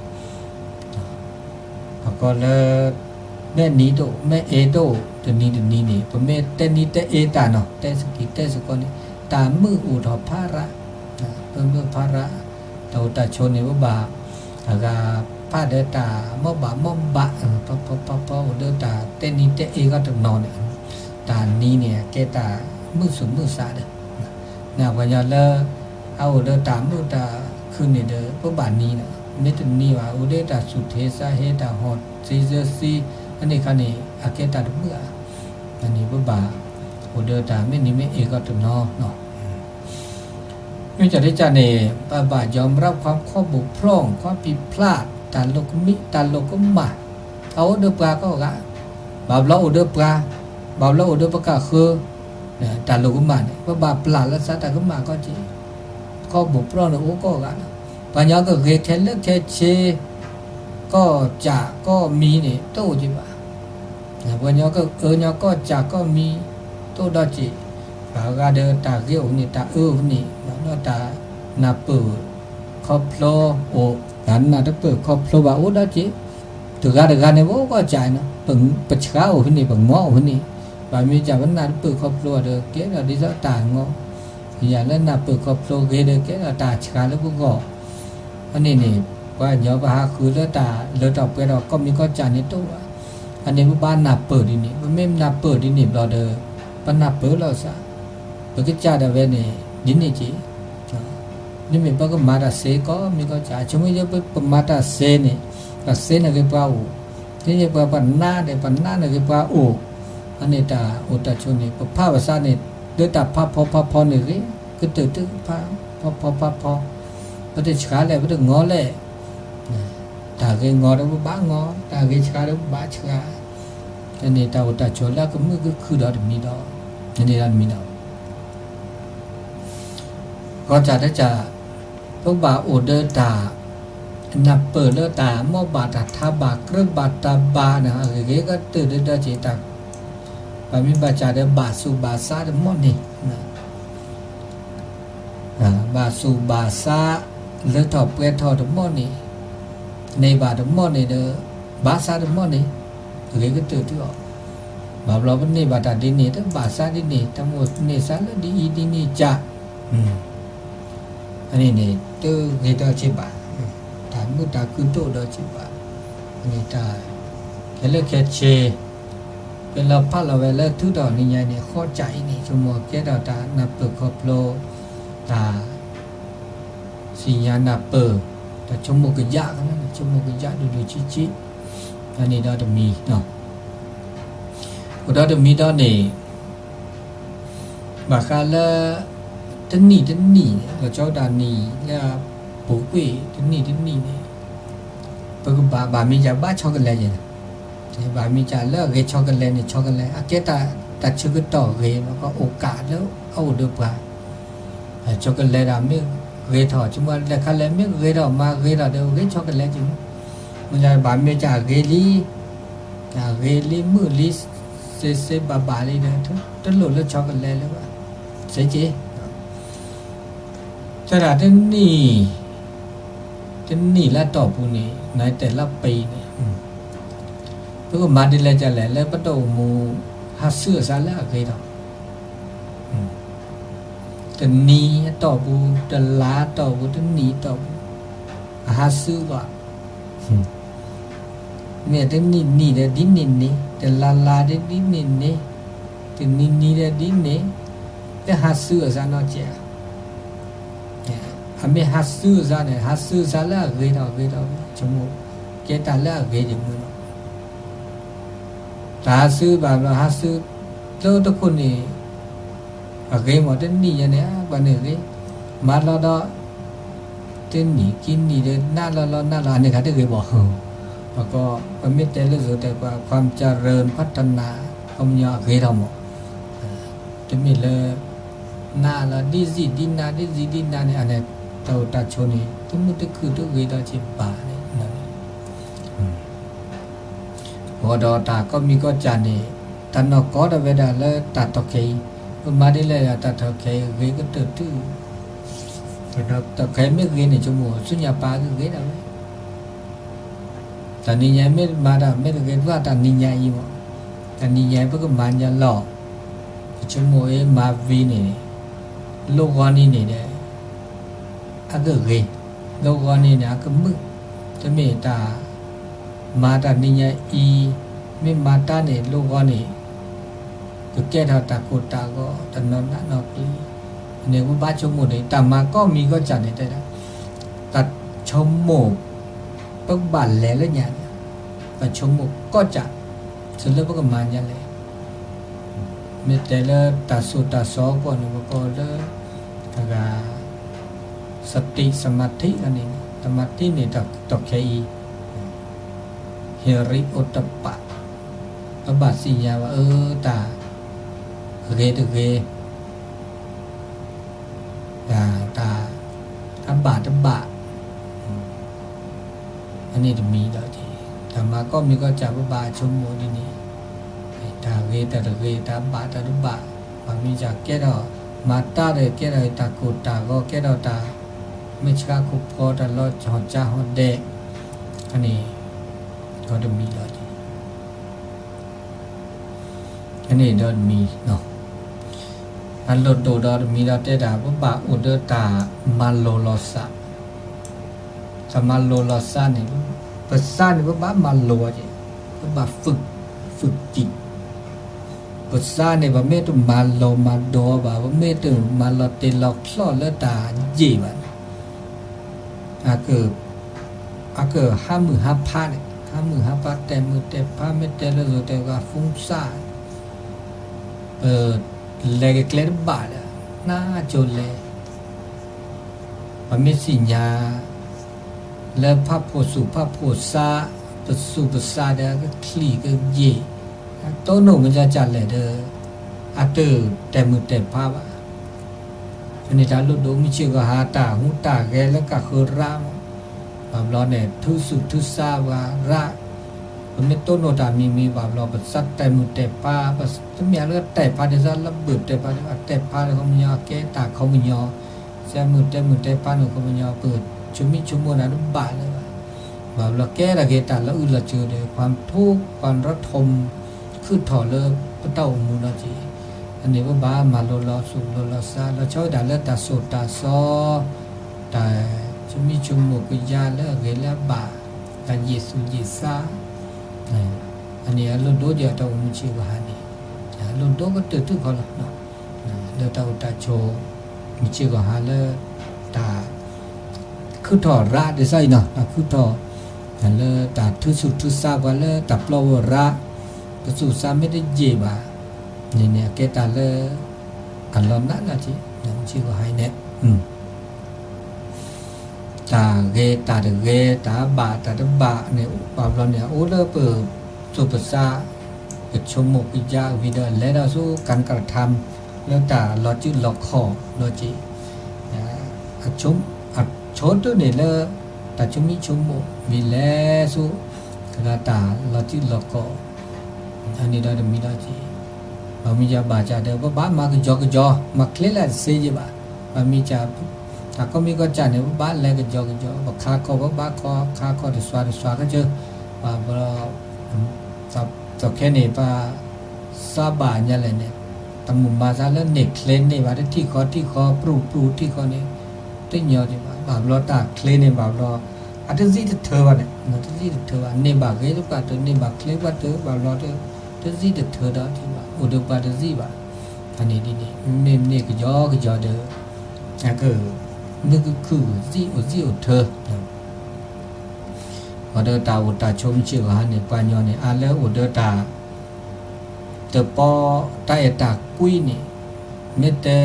အဃိလၢ မဲာ်နံၤတအိၣ် မဲာ်အ့တအိၣ် တနံၤတနံၤန့ၣ် ပမ့ၢ်တဲနံၤတဲအ့တၢ်နီၤ တဲသကံးတဲသကိးန့ၣ် တၢ်မုာ်အိၣ်ထီၣ်ဖးရး, ပမုာ်ဖးရး, တၢ်အိၣ်တၢ်ဆိးန့ၣ် ပဘၣ် အဂၤဖးဒီးတၢ်မီၢ်ဘၣ်မီၢ်ဘၣ်, ဖီဖီဖီဖီအိၣ်ဒီးတၢ်တဲနံၤတဲအ့ဂီၢ်တနီၤန့ၣ်, တၢ်နံၤန့ၣ် အကဲတၢ်မုာ်သူၣ်မုာ်သးဒီး နာ်ပှၤကညီလၢ အအိၣ်ဒီးတၢ်မုာ်တၢ်ခုၣ်န့ၣ်ဒီး ပဘၣ်နံၤလီၤ. မ့ၢ်တနံၤဘၣ် အိၣ်ဒီးတၢ်သူၣ်ထံသးဟ့ တၢ်ဟီၣ်သံသၢသံ အန့ၣ်ခါန့ၣ် အကဲတၢ်တမုာ်ဧါ. အန့ၣ်ပဘၣ် အိၣ်ဒီးတၢ်မ့ၢ်နံၤမ့ၢ်အ့ဂီၢ်တနီၤ မ့ၢ်ကဒ်န့ၣ် ပဘၣ်ယီၤမရၣ်ခွါ ခီၣ်ဘိၣ်ဖျီၣ် ခီၣ်ပံၤဖျါ တၢ်လိာ်ကမံ တၢ်လိာ်ကမၣ် အအိၣ်ဒီးပှၤကိးဂၤ, ဘၣ်ဘျီအိၣ်ဒီးပှၤ, ဘၣ်ဘျီအိၣ်ဒီးပကၢ်ဃၢ, တၢ်လိာ်ကမၣ်န့ၣ် ပဘၣ်ပျၢ်လၢသးတၢ်ကမၣ်ကီၢ်က့ၤ, ခီၣ်ဘိၣ်ဖျီၣ်န့ၣ်အိၣ်ကိးဂၤလီၤ. ပှၤကညီကဂ့ၤခဲလၢာ်ခဲဆ့ ကီၢ်ကၠးကီၢ်မံၤန့ၣ် တအိၣ်က့ၤဘၣ်. ပှၤကညီကအၢညီကီၢ်စးကီၢ်မံ တအိၣ်ဒီးက့ၤ, ပှၤဂၤဒီးတၢ်ဂ့ၤအိၣ်ဖဲန့ၣ် တၢ်အၢအိၣ်ဖဲန့ၣ် ဘၣ်ဒီးတၢ်နၢ်ပၢၢ်ခီဖျိအိၣ်, တၢ်နၢ်တပၢၢ်ခီဖျိဘၣ်အိၣ်ဒီးက့ၤ, တဂၤတဂၤန့ၣ် ပအိၣ်ကီၢ်စးနီၤ, ပဆှါအိၣ်ဖဲန့ၣ် ပငီအိၣ်ဖဲန့ၣ်, ဘၣ်မ့ၢ်စးပနၢ်တပၢၢ်ခီဖျိဘၣ်ဒီး ကဲထီၣ်ဒ်သိးတၢ်ငီ, ယၤလၢနၢ်ပၢၢ်ခီဖျိဂ့ၤဒီး ကဲထီၣ်တၢ်ဆှါလၢပဂီၢ်, အန့ၣ်န့ၣ် ပှၤကညီပဟးဃုလၢတၢ်လၢထီၣ်ပှဲၤထီၣ်ကီၢ်မံကီၢ်စးန့ၣ်တအိၣ်ဘၣ်, အန့ၣ်ပဘၣ်နၢ်ပၢၢ်ဒ်န့ၣ်, ပမ့ၢ်နၢ်ပၢၢ်ဒ်န့ၣ်ဘျီဒီး ပနၢ်ပၢၢ်လီၤစး, ပကစၢ်ဒၣ်ဝဲန့ၣ် ဒ်န့ၣ်က့ၤ မ့မ့ၢ်ပကမၤတၢ်စ့ကီၢ်မံကီၢ်စး, ဆိကမိၣ်ယဲပမၤတၢ်စ့န့ၣ်, တၢ်စ့န့ၣ်ဂ့ၤပှၤအိၣ်, သ့ၣ်ညါပှၤပနၢ်ဒီး ပနၢ်န့ၣ်ဂ့ၤပှၤအိၣ်, အန့ၣ်တၢ်အိၣ်တၢ်ဆိးန့ၣ် ပဖးဘၣ်ဆၣ်န့ၣ် လၢတၢ်ဖးဖီဖးဖီန့ၣ်ဂ့ၤ, ကတၢၢ်တဖးဖီဖီဖးဖီ, ပတဆှါလဲၣ် ပတငီလဲၣ်, တၢ်ဂ့ၤငီဒီးပဘၣ်ငီ, တၢ်ဂ့ၤဆှါဒီးပဘၣ်ဆှါ, အန့ၣ်တၢ်အိၣ်တၢ်ဆိးလၢအကမုာ်ကခုၣ်ဒီးတမံၤဒီး, န့ၣ်ဒီးတမံၤဒီး ဂီၤစၢ်တစၢ်, ပဘၣ်အိၣ်ဒီးတၢ် နၢ်ပၢၢ်လၢတၢ်မိၢ်ဘၣ်တၢ်ထါဘၣ်ကြၢးဘၣ်တၢ်ဘၣ်န့ၣ် အဂ့ၤဂ့ၤကတၢၢ်ဒီးဒီးက့ၤတၢ်, ဘၣ်မ့ၢ်ဘၣ်စၢ်ဒီးဘၣ်ဆူးဘၣ်ဆါတမီၣ်န့ၣ်, ဘၣ်ဆူးဘၣ်ဆါ လၢထီၣ်ပှဲၤထီၣ်တမီၣ်န့ၣ်, န့ၢ်ဘၣ်တမီၣ်န့ၣ်ဒီး ဘၣ်ဆါတမီၣ်န့ၣ်, အဂ့ၤကတၢၢ်တုၤအီၤ, ဘၣ်ဘျီပန့ၢ်ဘၣ်တၢ်ဒ်န့ၣ် တဘၣ်ဆါဒ်န့ၣ် တၢ်မိၣ်န့ၢ်ဆါလၢဒ်အံၤဒ်န့ၣ်ကၢ် အန့ၣ်န့ၣ် တဂ့ၤဒီးစ့ၢ်ဘၣ်, တၢ်မုာ်တၢ်ခုၣ်တအိၣ်ဒီးစ့ၢ်ဘၣ်, အန့ၣ်တၢ် ခဲလၢာ်ခဲဆ့ ပလီၤဖးလီၤဝဲလၢထုးထီၣ်နံၤညါအံၤန့ၣ် ဃီစၢ်အံၤန့ၣ် ဆိကမိၣ်ကဲထီၣ်တၢ်နၢ်ပၢၢ်ခီဖျိ တၢ် စံၣ်ညါနၢ်ပၢၢ် တၢ်ဆိကမိၣ်ကယၢ်, ဆိကမိၣ်ကယၢ်ဒိၣ်ဒိၣ်ဆံးဆံး, အန့ၣ်ဒီးတမံၤ, အိၣ်ဒီးတမံၤဒီးန့ၣ် ဘၣ်ဃးလၢ တနံၣ်တနံၣ် လီၤဆီဒၣ်တၢ်နံၣ်လၢ ပူၤကွံာ်တနံၣ်တနံၣ်န့ၣ် ပကဘၣ် ဘၣ်မ့ၢ်ယၤဘၣ်ဆီကလဲၤယဲၢ်, ဘၣ်မ့ၢ်ယၤလၢအဂ့ၤဆီကလဲၤန့ၣ် ဆီကလဲၤ အကဲတၢ်ဆၢကတီၢ်ဂ့ၤ ပကအိၣ်ကးလၢအအိၣ်ဒီးပှၤ ဆီကလဲၤဒၣ်မ့ၢ်ဂ့ၤထီၣ် ဆိကမိၣ်လဲၤခါလဲၣ် မ့ၢ်ဂ့ၤထီၣ်မၤဂ့ၤထီၣ်ဒီးဂ့ၤဆီကလဲၤက့ၤ, မ့ၢ်ဘၣ်မ့ၢ်ယၤအဂ့ၤလံ, အဂ့ၤလံမုာ်လံ စ့စ့ဘၣ်ဘၣ်လံဒီး တလိၣ်လၢဆီကလဲၤလၢၤဘၣ်, စ့က့ၤ သတးတနံၣ် တနံၣ်လၢအတီၢ်ပူၤန့ၣ် နတဲလၢပံၤန့ၣ် ပကမၤဒ်လဲၣ်ဒ်လဲၣ်လၢပတအိၣ်မူ ဟးဆူအသးလၢအဂ့ၤထီၣ်, တနံၤအတီၢ်ပူၤ တလါအတီၢ်ပူၤ တနံၣ်အတီၢ်ပူၤ အဟးဆူဘၣ် မ့ၢ်တနံၣ်နံၣ်ဒီးဒ်န့ၣ်န့ၣ် တလါလါဒီးဒ်န့ၣ်န့ၣ် တနံၤနံၤဒီးဒ်န့ၣ် တဟးဆူအသးနီတစဲးဧါ, အမ့ၢ်ဟးဆူအသးန့ၣ် ဟးဆူအသးလၢအဂ့ၤထီၣ်ဂ့ၤထီၣ် ဆိကမိၣ် ကဲတၢ်လၢအဂ့ၤဒ်မုၢ်လီၤ, တၢ်ဟးဆူဘၣ်ဘျီဟးဆူ လၢတခိၣ်န့ၣ် အဂ့ၤမးတနံၣ်ညါန့ၣ် ပှၤန့ၣ်ဂ့ၤ, မၤလီၤဒီး တနံၣ်ခံနံၣ်ဒီးနးလီၤလီၤနးလီၤ အန့ၣ်ခါတဂ့ၤဘၣ်, ဘၣ်ကီ ပမ့ၢ်တဲလၢစိၤတဲပှၤ ความเจริญพัฒนา ခီပညီအဂ့ၤထီၣ်မး, တမ့ၢ်လၢ နးလီၤဒ်စံးဒ်နး ဒ်စံးဒ်နးန့ၣ် အန့ၣ် တၢ်အိၣ်တၢ်ဆိးန့ၣ် တမုာ်တခုၣ်တဂ့ၤဒီးစ့ၢ်ဘၣ်န့ၣ် အဃိဒီးတၢ်ကီၢ်မံၤကီၢ်စၢ်န့ၣ် တၢ်နီၢ်ကီတၢ်ဝဲဒၣ်လၢတၢ်ထီၣ်ခဲအံၤ, ပမၤဒ်လဲၣ်ဒီးတၢ်ထီၣ်ခဲအံၤဂ့ၤကတၢၢ်တုၤ, တၢ်ထီၣ်ခဲအံၤမ့ၢ်ဂ့ၤန့ၣ် ဆိကမိၣ်ဆူညါပၢ်ကဂ့ၤဒၣ်ဝဲ, တၢ်နံၤညါမ့ၢ်မၤတၢ်မ့ၢ်တဂ့ၤ ဘၣ်တၢ်နံၤညါအံၤမး, တၢ်နံၤညါအံၤပကမၤညါလီၤ, ပဆိကမိၣ်အ့ၣ်မၤဝံၤန့ၣ် လိၣ်ဂီၤနံၤန့ၣ်ဒီး အကဂ့ၤ, လိၣ်ဂီၤနံၤန့ၣ် အကမုာ်, တမ့ၢ်တၢ် မၤတၢ်နံၤညါအံၤ, မ့ၢ်မၤတၢ်န့ၣ် လိၣ်ဂီၤန့ၣ် ကကဲထီၣ်တၢ်ကိၢ်တၢ်ဂီၤ တနီၤနးနီၤကျံၤ, န့ၣ်ပဘၣ်ဆိကမိၣ်န့ၣ် တၢ်မၤကီၢ်မံၤကီၢ်စၢ်န့ၣ်တဲဒၣ်, တၢ်ဆိကမိၣ် ပကဘၣ်လဲၤလၢညါန့ၣ်, တၢ်ဆိကမိၣ်ကီၢ်စၢ် စၢလၢပကမၤညါလဲၣ် မ့ၢ်တဲလၢတၢ်ဆိၣ်တၢ်စီၤအဂီၢ်န့ၣ် ပကိးလၢ အဂၤ စတံ စမၤထံန့ၣ်, စမၤထံန့ၣ် တၢ်ထီၣ်ခဲအံၤ ဟ့ၣ်ရံၣ်အိၣ်တပာ်, ပဘၣ်သ့ၣ်ညါဘၣ်အၢ တၢ်ဂ့ၤတဂ့ၤ တၢ်အဘၣ်တဘၣ်, အန့ၣ်တမံၤဒီး တၢ်မၤကီၢ်မံၤကီၢ်စၢ် ပဘၣ်ဆိကမိၣ်ဒ်န့ၣ်, တၢ်ဂ့ၤတၢ်တဂ့ၤ တၢ်ဘၣ်တၢ်တဘၣ်, ပှၤမ့ၢ်ကဲထီၣ် မၤတၢ်ဒီး ကဲထီၣ်တၢ်ကိၢ်တၢ်ဂီၤ ကဲထီၣ်တၢ် မ့ၢ်ဆှါခိၣ်ဖီ တၢ်လီၤဟီၣ်ကၠၢဟီၣ်ဒဲး, န့ၣ် ဒီးတမံၤလီၤ. န့ၣ်ဒီးတမံၤ, အလိၣ်ဒိၣ်ဒီးတမံၤဒီးတဲတၢ် ပဘၣ်အိၣ်ဒီးတၢ်မၤလိာ်လီၤသး, တၢ်မၤလိာ်လီၤသးန့ၣ်, ပသးန့ၣ် ပဘၣ်မၤလိာ်, ပဘၣ် ฝึก, ฝึกจิต, ပသးန့ၣ် ပမ့ၢ်တမၤလီၤမၤဒိးဘၣ်, ပမ့ၢ်တမၤလီၤတဲာ်လီၤချီၣ်လၢတၢ်ယံာ်ဘၣ်န့ၣ် အကဟးမုၢ်ဟးဖးန့ၣ်, ဟးမုၢ်ဟးဖး တဲာ်မုၢ်တဲာ်ဖး မ့ၢ်တဲလၢ ဂိၤတဲဂၤ ဖုန်းဆက်, ပလဲၤကကျဲတဘၣ်ဒီး နါကၠိလဲၤ, ပမ့ၢ်သ့ၣ်ညါ လၢဖးဖိသူၣ်ဖးဖိသး, ပသူၣ်ပသးဒီးကချံၣ်ကယ့ၢ်, တိၢ်နီၣ်မ့ၢ်ကကလဲၣ်ဒီး အတတဲာ်မုၢ်တဲာ်ဖးဘၣ် န့ၣ်တၢ်လိၣ်ဒိၣ်မုၢ်ဆ့ၣ်ဂီၤဟါ တၢ်ဟူးတၢ်ဂဲၤလၢကဃၢၤရၣ်မး, ဘၣ်ဘျီန့ၣ် ထုးသူၣ်ထုးသးပှၤရၣ်, ပမ့ၢ်တိၢ်နီၣ်တၢ်မံၤမံၤဘၣ်ဘျီ ပသးတဲာ်မုၢ်တဲာ်ဖး, ပတမ့ၢ်လၢတဲာ်ဖးဒ်သိးလၢဘုၣ်တဲာ်ဖးဒ် အတဲာ်ဖးလၢခီပညီ အကဲတၢ်ခီပညီ, သးမုၢ်တဲာ်မုၢ်တဲာ်ဖးန့ၣ်ခီပညီ ပဆိမိၣ်ဆိကမိၣ်နၤတဘၣ်လၢၤဘၣ်, ဘၣ်ဘျီကဲထီၣ်က့ၤတၢ်လၢအုၣ်လီၤစၢၤဒီး ความทุกข์ ความระทม ခုၣ်ထီၣ်လၢပတၢ်အိၣ်မူလီၤက့ၤ, အန့ၣ်ပဘၣ်မၤလိာ်လီၤသူၣ်လိာ်လီၤသး လီၤဆီဝဲဒၣ်လၢတၢ်သိၣ်တၢ်သီ, တၢ်ဆိမိၣ်ဆိကမိၣ်ကယါလၢအဂ့ၤလၢအဘၣ်, တၢ်ယံာ်သူၣ်ယံာ်သး, အန့ၣ်အလိၣ်ဒိၣ်က့ၤအတၢ်အိၣ်မူဆ့ၣ်ဂီၤဟါန့ၣ်, အလိၣ်ဒိၣ်ကတၢၢ်ထုကီၢ်လီၤ, လၢတၢ်အိၣ်တၢ်ဆိး မုၢ်ဆ့ၣ်ဂီၤဟါလၢ တၢ် ခုၣ်ထီၣ်ရၣ်ဒ်သိးအံၤနီၤ, တၢ်ခုၣ်ထီၣ် လၢတၢ်ထုးသူၣ်ထုးသးပှၤလၢတၢ်ပျီဝဲရၣ်, ပသူၣ်သးမ့ၢ်တယံာ်ဘၣ်န့ၣ်န့ၣ် အကဲတၢ်လၢ အလီၤနးလီၤက့ၤ မုၢ်ဆ့ၣ်ဂီၤဟါအံၤန့ၣ် တၢ်ဂ့ၤတၢ်တဂ့ၤ တၢ်ဘၣ်တၢ်တဘၣ်န့ၣ် ဘၣ်ဘျီန့ၣ် အအိၣ်လၢပသူၣ်ပသး ပဆိကမိၣ်ကယါဝံၤဒီး လဲၤဒီးဆူ การกระทำ လၢတၢ်လီၤစုလီၤခီၣ်လီၤက့ၤ, အဆိတုၤန့ၣ်လၢ တၢ်ဆိမိၣ်ဆိကမိၣ်ဝံၤလဲၤဆူ ကလၢတၢ်လီၤစုလီၤခီၣ် အန့ၣ်ဒီးတမံၤလီၤက့ၤ, ပမ့ၢ်ယဘၣ်စၢ်ဒီး ပဘၣ်မၤကယီကယီ မၤချ့လၢတသ့ယဘၣ်, ပမ့ၢ်စၢ် တၢ်ကိးမံၤကိးစၢ်န့ၣ် ပဘၣ်လဲၤကယီကယီ ပခါခီၣ် ပဘၣ်ခီ ခါခီၣ်တစွါတစွါကစၢၢ်, ဘၣ်ဘျီ သီခဲန့ၣ် ပ သးဘၣ်ညါလဲၣ်န့ၣ်, တၢ်မုၢ်မၤသးလၢန့ၢ်ချ့န့ၢ်ဘၣ် တထံၣ်ဃီထံၣ်ဃီ ပြူၢ်ပြူၢ်ထံၣ်ဃီန့ၣ် တညီဒံးဘၣ်, ဘၣ်ဘျီတၢ်ချ့န့ၣ် ဘၣ်ဘျီ အတသံၣ်တထၢဘၣ်န့ၣ်, တသံၣ်တထၢဘၣ်, န့ၢ်ဘၣ်ဂ့ၤတပှၢ်တၢၢ် န့ၢ်ဘၣ်ချ့ပှၢ်တၢၢ် ဘၣ်ဘျီ တသံၣ်တထၢဒီးထံၣ်ဘၣ် အိၣ်ဒီးပှၤတသံၣ်ဘၣ်, အန့ၣ်ဒ်န့ၣ် မ့မ့ၢ်န့ၢ်ကယီကယီဒီး အက မ့ၢ်ကခုၣ်သံၣ်အိၣ်သံၣ်အိၣ်ထၢ အဃိဒီးတၢ်အိၣ်တၢ်ဆိးမုၢ်ဆ့ၣ်ဂီၤဟါန့ၣ် ပှၤညီန့ၣ် အါလၢအိၣ်ဒီးတၢ် တပီ တၢ်အဲၣ်တၢ်ကွံန့ၣ် မ့ၢ်တဲ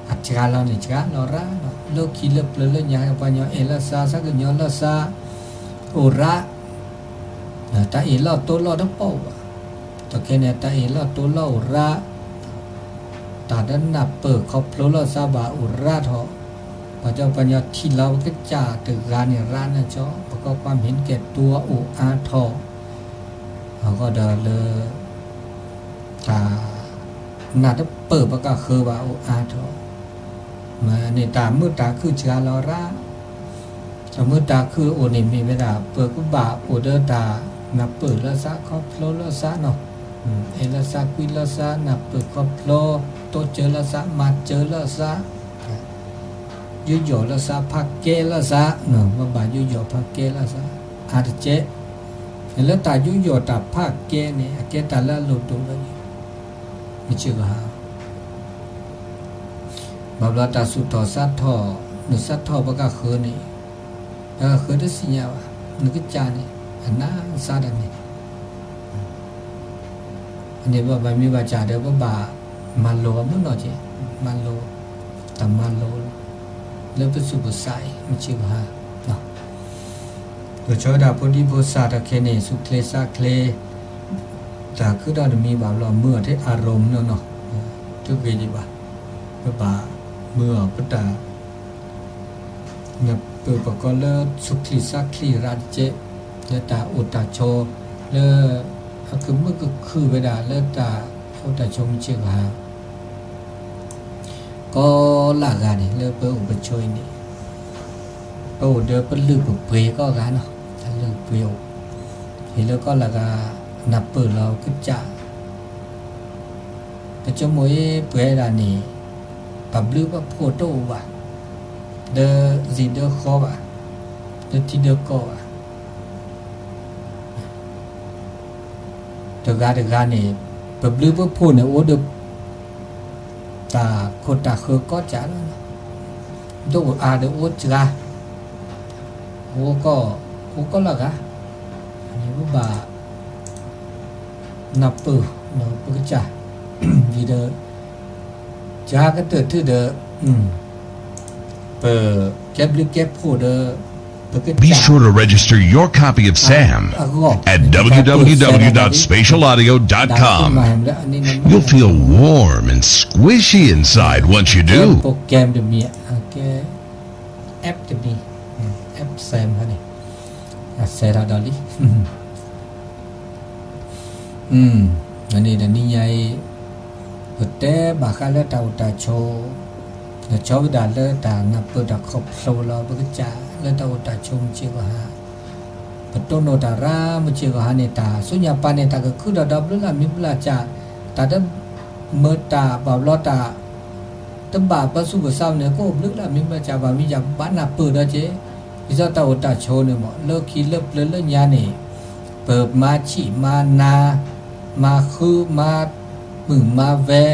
အစှၤလီၤန့ၣ် စှၤလီၤရၣ်လီၤ, လၢခံလၢပျၢၤလၢညါ ပှၤညီအဲၣ်လီၤသး သးကညီၤလီၤသး အိၣ်ရၣ်, တၢ်အ့ၣ်လိာ်တိလိာ်တပိာ်ဘၣ်, ဒီးခဲန့ၣ် တၢ်အ့ၣ်လိာ်တိလိာ်အိၣ်ရၣ် တၢ်တနၢ်ပၢၢ်ခီဖျိလီၤသးဘၣ်အိၣ်ရၣ်ထီၣ်, ပှၤကညီ ပှၤညီထံၣ်လီၤပကစၢ်တဂၤန့ၣ်ရၣ်န့ၣ်ကီး, ပကကွၢ်မ့ၢ်ကဲတူၢ်အိၣ်အါထီၣ်, အဃိဒီးလၢ တၢ်နၢ်တပၢၢ်ပကဃၢၤဘၣ်အိၣ်အါထီၣ်, မ့ၢ်န့ၣ်တၢ်မုာ်တၢ်ခုၣ်စှၤလီၤရၣ် တၢ်မုာ်တၢ်ခုၣ်အိၣ်န့ၣ်မ့ၢ်ဝဲဒၣ် ပကဘၣ်အိၣ်ဒီးတၢ်နၢ်ပၢၢ်လၢသးခီဖျိလၢသးနီၤ, အဲၣ်လၢသးကွံလၢသး နၢ်ပၢၢ်ခီဖျိ တိစၢၤလၢသး မၤစၢၤလၢသး, ယူးယီၣ်လၢသး ဖးကဲလၢသး, ပဘၣ်ယူးယီၣ်ဖးကဲလၢသး အါတကဲး, လၢတၢ်ယူးယီၣ်တၢ်ဖးကဲန့ၣ် အကဲတၢ်လၢအလိၣ်ဒိၣ်လၢ မုၢ်ဆ့ၣ်ဂီၤဟါ ဘၣ်ဘျီတၢ်သူၣ်ထီၣ်သးထီၣ် နုာ်သးထီၣ်ပကဃၢၤန့ၣ် ပဃၢၤတသ့ၣ်ညါဘၣ် နကစၢ်န့ၣ် အနၢ်သးတၢ်န့ၣ် အန့ၣ်ဘၣ်မ့ၢ်ဘၣ်စၢ်ဒီး ပဘၣ်မၤလိာ်အမုၢ်နီၢ်က့ၤ မၤလိာ် တၢ်မၤလိာ် လၢပသူၣ်ပသးအံၤ မုၢ်ဆ့ၣ်ဂီၤဟါ ပဆိဝဲဒၣ်ဖိဒံဖိသၣ်တၢ်ခဲန့ၣ် သူၣ်ချ့သးချ့ တၢ်ခုထီၣ်တမံၤဘၣ်ဘျီ မၢအီၤထဲအရူၤမၢ်နီၢ်နီၢ် တဂ့ၤဒံးဘၣ် ပဘၣ်မၢအီၤပတၢ် နပၢၢ်ပကီလၢသူၣ်ချံသးချံရၣ်တကဲး လၢတၢ်အိၣ်တၢ်ဆိး လၢ အကမုၢ်ကခုၣ်ဝဲဒၣ်လၢတၢ်အိၣ်တၢ်ဆိးမုၢ်ဆ့ၣ်ကဟါ, ကီလၢအဂၤန့ၣ် လၢပအိၣ်ပဆိးအံၤန့ၣ်, ပအိၣ်ဒီးပလုၢ်ပပှ့ၤကီၢ်ဂၤနီၤ, တၢ်လုၢ်ပှ့ၤအိၣ်, ဟ့ၣ်လၢကီၢ်လၢအဂၤ နၢ်ပၢၢ်လီၤကစၢ် ပဆိကမိၣ်အံၤပှဲၤဒၣ်န့ၣ်, ပဘျုးပဖှိၣ်တအိၣ်ဘၣ်, ဒီးစံးဒီးဃီဘၣ်, ဒီးထံဒီးကီၢ်ဘၣ်, တဂၤတဂၤန့ၣ်, ပဘျုးပဖှိၣ်န့ၣ်အိၣ်ဒီး တၢ်ခိၣ်တၢ်ဃၢကီၢ်စၢ်လီၤ, ဒိၣ်အါဒီးအိၣ်စှၤ, အိၣ်ကီၢ်, အိၣ်ကီၢ်လၢအဂၤ, န့ၣ်ပဘၣ် နၢ်ပၢၢ်ဒီးပကစၢ်, ဒ်ဒီး စှၤကတၢၢ်ထံၣ်ဒီး ပကဲဘျုးကဲဖှိၣ်ဒီး ပကစၢ် Be sure to register your copy of Sam at w w w dot spatial audio dot com. You'll feel warm and squishy inside once you do. ပကဲ program တမံၤ, ကဲ app တမံၤ, app Sam န့ၣ်, အစဲးထီၣ်ဒီးလံ န့ၣ်တနံၤညါအံၤ, ပတဲဘၣ်ဃးလၢတၢ်အိၣ်တၢ်ဆိး, ဒီးဆီဝဲဒၣ်လၢတၢ်နၢ်ပၢၢ်တၢ်ခီဖျိလီၤ ပကစၢ်လၢတၢ်အိၣ်တၢ်ဆိးမုၢ်ဆ့ၣ်ကဟါ, ပတိၢ်နီၣ်တၢ်ရၢမုၢ်ဆ့ၣ်ကဟါန့ၣ် တၢ်ဆူညါပၢ်န့ၣ် တၢ်ကခုၣ်ဒီးဒီဘျုးလၢအမံၤဘျၢ်စၢ်, တၢ်တမၢတၢ်ဘၣ်ဘျီတၢ် တဘၣ်ပၢဆူၣ်ပၢဆါန့ၣ် ကအိၣ်ဘျုးလၢအမံၤဘျၢ်စၢ် ဘၣ်မနုၤယၤဘၣ်နၢ်ပၢၢ်ဒီးက့ၤ, ဒ်သိးတၢ်အိၣ်တၢ်ဆိးန့ၣ်မ့ၢ် လၢခံလၢပျၢၤလၢညါန့ၣ်, ပမၤဆံးမၤနၤ, မၤဃုမၤမုာ်မၤဝဲ,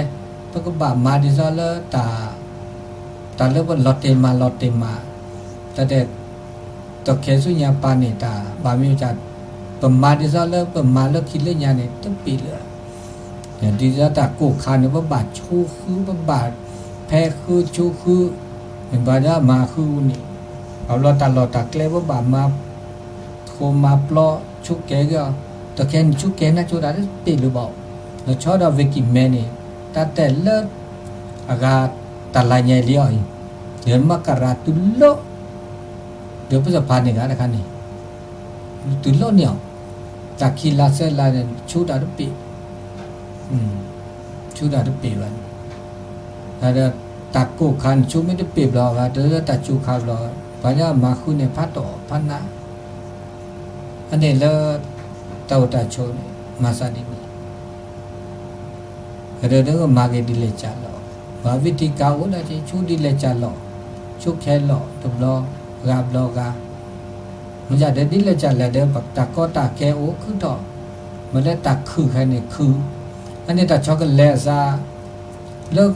ပကဘၣ်မၤဒ်သိးလၢ တၢ်လၢပလီၤတဲာ်မၤလီၤတဲာ်မၤ, တၢ်ဒဲး တၢ်ခဲဆူညါပၢ်န့ၣ်တၢ် ဘၣ်မနုၤ ပမၤဒ်သိးလၢပမၤလၢခံလၢညါန့ၣ် တပ့ၤလၢၤ, ဒ်သိးတၢ်ကိၢ်ခါန့ၣ် ပဘၣ်ဆိဃု ပဘၣ်ဖဲဃုဆိဃု, မ့ၢ်ဘၣ်ဒီးမၤဃုန့ၣ်, အဘျီတၢ်လီၢ်တၢ်ကျဲပဘၣ်မၤ ဃိမၤပျီ ဆိကဲၤက့ၤအီၤ, တၢ်ခဲန့ၣ်ဆိကဲၤနၢ်ဆိတၢ်တပ့ၤလၢၤဘၣ်, လီၤဆီဒီး Vicky မဲန့ၣ်, တၢ်တဲလၢ အဂၤ တၢ်လါညါလံအီၤအံၤ, ဒီးမကရၤတုၤလီၤ ဒီးပစဖါန့ၣ်ဂၤတခါန့ၣ်, တုၤလီၤန့ၣ်အီၤ, တၢ်ခံလါသၢလါန့ၣ် ဆိတၢ်တပ့ၤ, ဆိတၢ်တပ့ၤဘၣ်န့ၣ်, ဒီးတၢ်ကိၢ်ခါန့ၣ် ဆိမ့ၢ်တပ့ၤဘျီဘၣ် တၢ်လၢတၢ်စူၤခါဘျီ, ပှၤညါမၤဃုန့ၣ် ဖးတီၢ်ဖးနး, အန့ၣ်လၢ တၢ်အိၣ်တၢ်ဆိးန့ၣ် မၤစၢ်ဒ်န့ၣ် ကဒုးကမၤက့ၤဒ်လဲၣ်ကၢ်လီၤ, ပှၤဝံတံကၤအိၣ်ဒၣ်က့ၤ ဆိဒ်လဲၣ်ကၢ်လီၤ, ဆိခဲလီၤတဘျီ, ဂၤဘျီဂၤ, မ့ၢ်ဒ်လဲၣ်ကၢ်လဲၣ်ဒီး တၢ်ကီတၢ်ခဲအိၣ်ခုၣ်ထီၣ်, မ့ၢ်လၢတၢ်ခုၣ်ခဲန့ၣ်ခုၣ်, အန့ၣ်တၢ်ဆီကလဲၤအသး, လၢ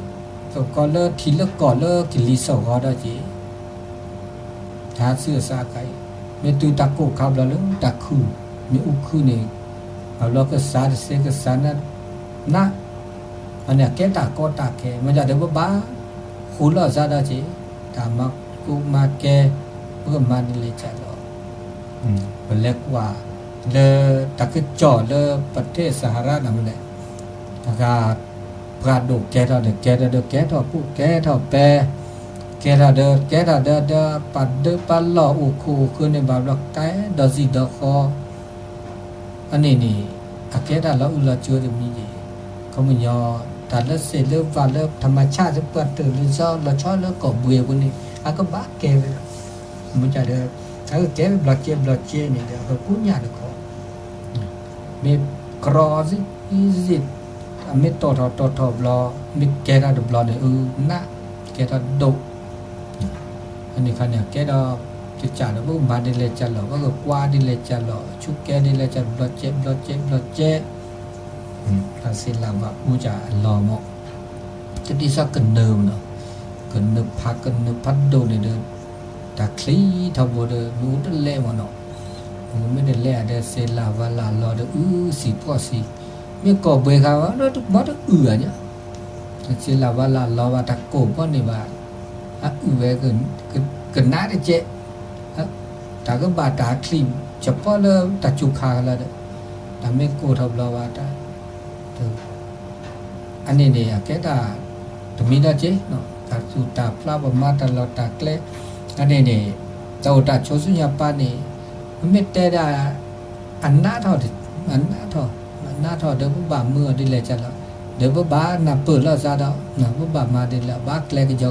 ပကီလၢထံလၢကီၢ်လၢကလံၤစိးဂီၤဒီးက့ၤ တၢ်စုအစးအခါအံၤ, မ့ၢ်တုၤတၢ်ကိၢ်ခါဘျီလၢတၢ်ခုၣ်, မ့ၢ်အူခုၣ်န့ၣ်, အဘျီကစးတစ့ကစးနး, နး, အန့ၣ်အကဲတၢ်ကီတၢ်ခဲ, မ့ၢ်ဒ်ဒီးပဘၣ်, ဃူလီၤစးဒီးက့ၤ, တၢ်မၤကိးမၤကဲ, ပကမၤဒ်လဲၣ်ကၢ်လီၤ, ပလဲၤကွၢ်, လၢ, တၢ်ကစီၣ်လၢပထ့ၣ်စဟရၣ်န့ၣ်မ့ၢ်လဲၣ်, အဂၤ ပှၤဒိၣ်ကဲထီၣ်ဒီးကဲထီၣ်ဒီးကဲထီၣ်ပူၤကဲထီၣ်ပဲ, ကဲထီၣ်ဒီးကဲထီၣ်ဒီး ဒီးပာ်ဒၢပာ်လီၢ်အိၣ်ခိးအိၣ်ဃုာ်န့ၣ် ဘၣ်ဘျီကဲဒီးစံၣ်ဒီးဃီ, အန့ၣ်န့ၣ်, အကဲတၢ်လီၤအုၣ်လီၤကၠိတမံၤန့ၣ်, ခီပညီ, တၢ်လၢစ့ၣ်လၢဝၣ်လၢ ထမၤဆၣ် ပှၤတၢၢ်လံာ်စီလီၤဆီလၢကီၢ်ဘှ့အပူၤန့ၣ် အကဘၣ်ကဲဝဲလီၤ, မ့ၢ်ဒ်ဒီး, အကကဲဝဲဘျီကဲဘျီကဲန့ၣ်ဒီး အကကူညၣ်တခီ မ့ၢ်ကြီ, အမ့ၢ်တီၣ်ထီၣ်တီၣ်ထီၣ်ဘျီ, မ့ၢ်ကဲထီၣ်တဘျီန့ၣ် အုၣ်နး, ကဲထီၣ်ဒိၣ်, အန့ၣ်ခါန့ၣ် ကဲဒီး, ကစၢ်ဒီး ပကမၤဒ်လဲၣ်ကၢ်လီၤ ပကကွၢ်ဒ်လဲၣ်ကၢ်လီၤ ဆိကဲဒ်လဲၣ်ကၢ် ဘျီကဲဘျီကဲဘျီကဲ တၢ်စ့လၢ်ဝၣ်အူကၢ်အလီၢ်မး, တဒ်သိးကနၢၤမးနီၤ, ကနၢၤဖးကနၢၤဖးဒိၣ်န့ၣ်ဒီး, တၢ်ချံထီဘိဒီး မ့ၣ်အူတလဲမးနီၤ, မ့ၢ်တလဲအဒီး စ့လၢ်ဝါလၢ်လီၤဒီးအုၣ်စံာ်ဖှီၣ်စံာ်, မ့ၢ်ကီၢ်ဘှ့ခါဘၣ် မ့ၢ်တအုၣ်ဘၣ်ညါ, စ့လၢ်ဝါလၢ်လီၤဘၣ် တၢ်ကိၢ်ဘီန့ၣ်ဘၣ်, အအုၣ်ဝဲ, ကနးတကဲ, တၢ်ကဘၣ်တၢ်ချံ, ဆၢဖီလၢတၢ်စူၤခါလီၤဒီး, တၢ်မ့ၢ်ကိၢ်ထီၣ်ဘျီဘၣ်တၢ် အန့ၣ်န့ၣ် အကဲတၢ်, တမံၤဒီးက့, တၢ်သူၣ်တၢ်ဖျးပမၤတၢ်လီၢ်တၢ်ကျဲ, အန့ၣ်န့ၣ်, တၢ်အိၣ်တၢ်ဆိးဆူညါပၢ်န့ၣ်, ပမ့ၢ်တဲဒၣ်, အနးထီၣ်, အနးထီၣ်, နးထီၣ်ဒီးပဘၣ်မုာ်အီၤဒ်လဲၣ်ကလီၤ, ဒီးပဘၣ်နၢ်ပၢၢ်လိာ်သးဒီး ပဘၣ်မၤဒ်လဲၣ် ဘၣ်ကျဲကယီကယီ,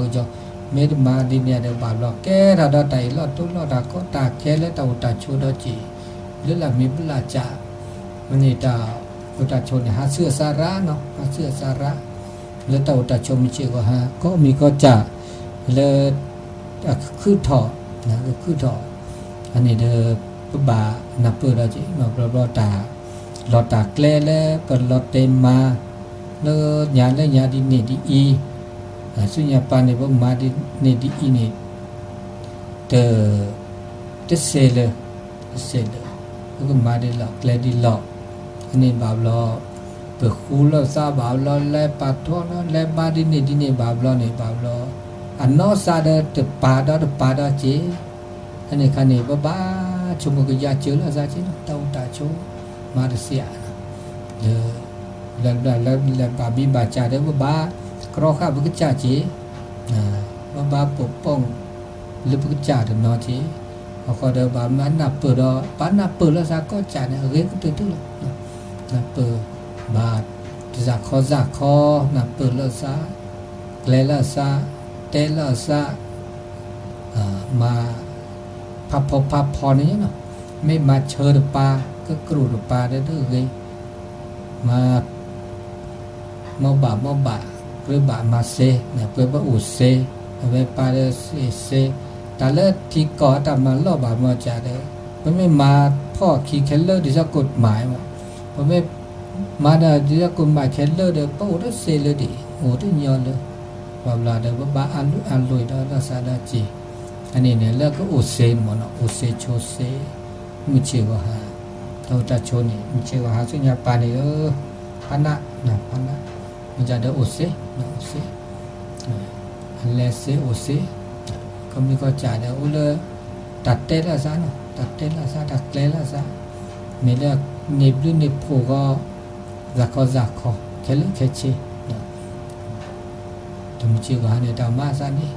မ့ၢ်တမၤဒ်န့ၣ်ဒီး ဘၣ်ဘျီကဲထီၣ်ဒီးတၢ်အ့ၣ်လိာ်တူၢ်လိာ်တၢ်ကီတၢ်ခဲလၢတၢ်အိၣ်တၢ်ဆိးဒီးက့ၤ လၢလၢမ့ၢ်ဘျးကး, မ့ၢ်န့ၣ်တၢ်အိၣ်တၢ်ဆိးန့ၣ် ဟးဆူအစၢရၣ်နီၤ, ဟးဆူအစၢရၣ်, လၢတၢ်အိၣ်တၢ်ဆိးမုၢ်ဆ့ၣ်ဂီၤဟါ ကိးမံၤကိးကၢ်, လၢ အခုၣ်ထီၣ်, အခုၣ်ထီၣ်, အန့ၣ်ဒီး ပဘၣ်နၢ်ပၢၢ်ဒီးက့ၤ ဘျီဘျီတၢ် လီၤတၢ်ကျဲလၢပလီၤတဲာ်မၤ လၢညါလၢညါဒ်န့ၣ်ဒ်အံၤ, ဆူညါပၤန့ၣ် ပမၤဒ်န့ၣ်ဒ်အံၤန့ၣ် တ တစဲးလၢ, တစဲးလၢ, ပကမၤဒ်လီၢ်ကျဲဒ်လီၢ်, အန့ၣ်ဘၣ်ဘျီ ပဃူလိာ်သးဘၣ်ဘျီ လဲၤပာ်ထီၣ်လၢ လဲၤဘါဒ်န့ၣ်ဒ်န့ၣ်ဘၣ်ဘျီန့ၣ် ဘၣ်ဘျီ အနီၢ်စးဒီးတပာ်ဒီးတပာ်ဒီးက့ၤ, အန့ၣ်ခါန့ၣ် ပဘၣ်ဆိကမိၣ်ကယၤစၢၤလိာ်သးက့ၤနီၤ တၢ်အိၣ်တၢ်ဆိး မၤတစဲးဧါ, လၢ လၢ လၢ လၢဘၣ်မံဘၣ်စၢ်ဒီး ပဘၣ်ကြီဃာ်ပကစၢ်က့ၤ, ပဘၣ်ပိာ်ပိာ် လၢပကစၢ်တနီၤက့ၤ, အဃိဒီးဘၣ်မၤနၢ်ပၢၢ်ဒီး ဘၣ်နၢ်ပၢၢ်လိာ်သးကိးကၢ်န့ၣ် အဂ့ၤကတၢၢ်တၢၢ်လီၤ, နၢ်ပၢၢ် ဘၣ်တစးခီစးခီ နၢ်ပၢၢ်လိာ်သး, ကျဲလိာ်သး, တဲလိာ်သး မၤ ဖးဖီဖးဖီန့ၣ်နီၤ, မ့ၢ်မၤဆၢတပၤ ကကြိၣ်တပၤဒီးတဂ့ၤ, မၤ မ့ၢ်ဘၣ်မ့ၢ်ဘၣ် ကြၢးဘၣ်မၤစ့, ပှဲၤပအိၣ်စ့, အဝဲပာ်ဒီးစ့စ့, တၢ်လၢထံကီၢ်တၢ်မၤလီၢ်ဘၣ်မၤစၢ်ဒီး ပမ့ၢ်မၤဖီၣ်ခံခဲလၢာ်ဒ်သိးကိးမး, ပမ့ၢ်မၤဒီးဒ်သိးကိးမးခဲလၢာ်ဒီး ပအိၣ်တစ့လၢဒံး အိၣ်တညီလၢ ဘၣ်ဘျီဒီး ပဘၣ်အလုၢ်အလီၢ်ဒီးလိာ်သးဒီးက့ၤ, အန့ၣ်န့ၣ် လၢကအိၣ်စ့မ့ၢ်နီၤ အိၣ်စ့ဆိးစ့, မုၢ်ဆ့ၣ်ဂီၤဟါ, တၢ်အိၣ်တၢ်ဆိးန့ၣ် မုၢ်ဆ့ၣ်ဂီၤဟါဆူညါပၤန့ၣ်ဧၢ, ဖးနး, ဖးနး, မ့ၢ်ဒ်ဒီးအိၣ်စ့, အိၣ်စ့, အလဲၤစ့အိၣ်စ့, ကီၢ်မံၤကီၢ်ကၢ်ဒီးအိၣ်လၢ တၢ်တဲလိာ်သးနီၤ တၢ်တဲလိာ်သး တၢ်ကျဲလိာ်သး, မ့ၢ်လၢန့ၢ်ဘျုးန့ၢ်ဖှိၣ်ဂီၤ, စးခီစးခီ, ခဲလၢာ်ခဲဆ့ တမုၢ်ဆ့ၣ်ဂီၤဟါန့ၣ် တၢ်မၤသးန့ၣ်,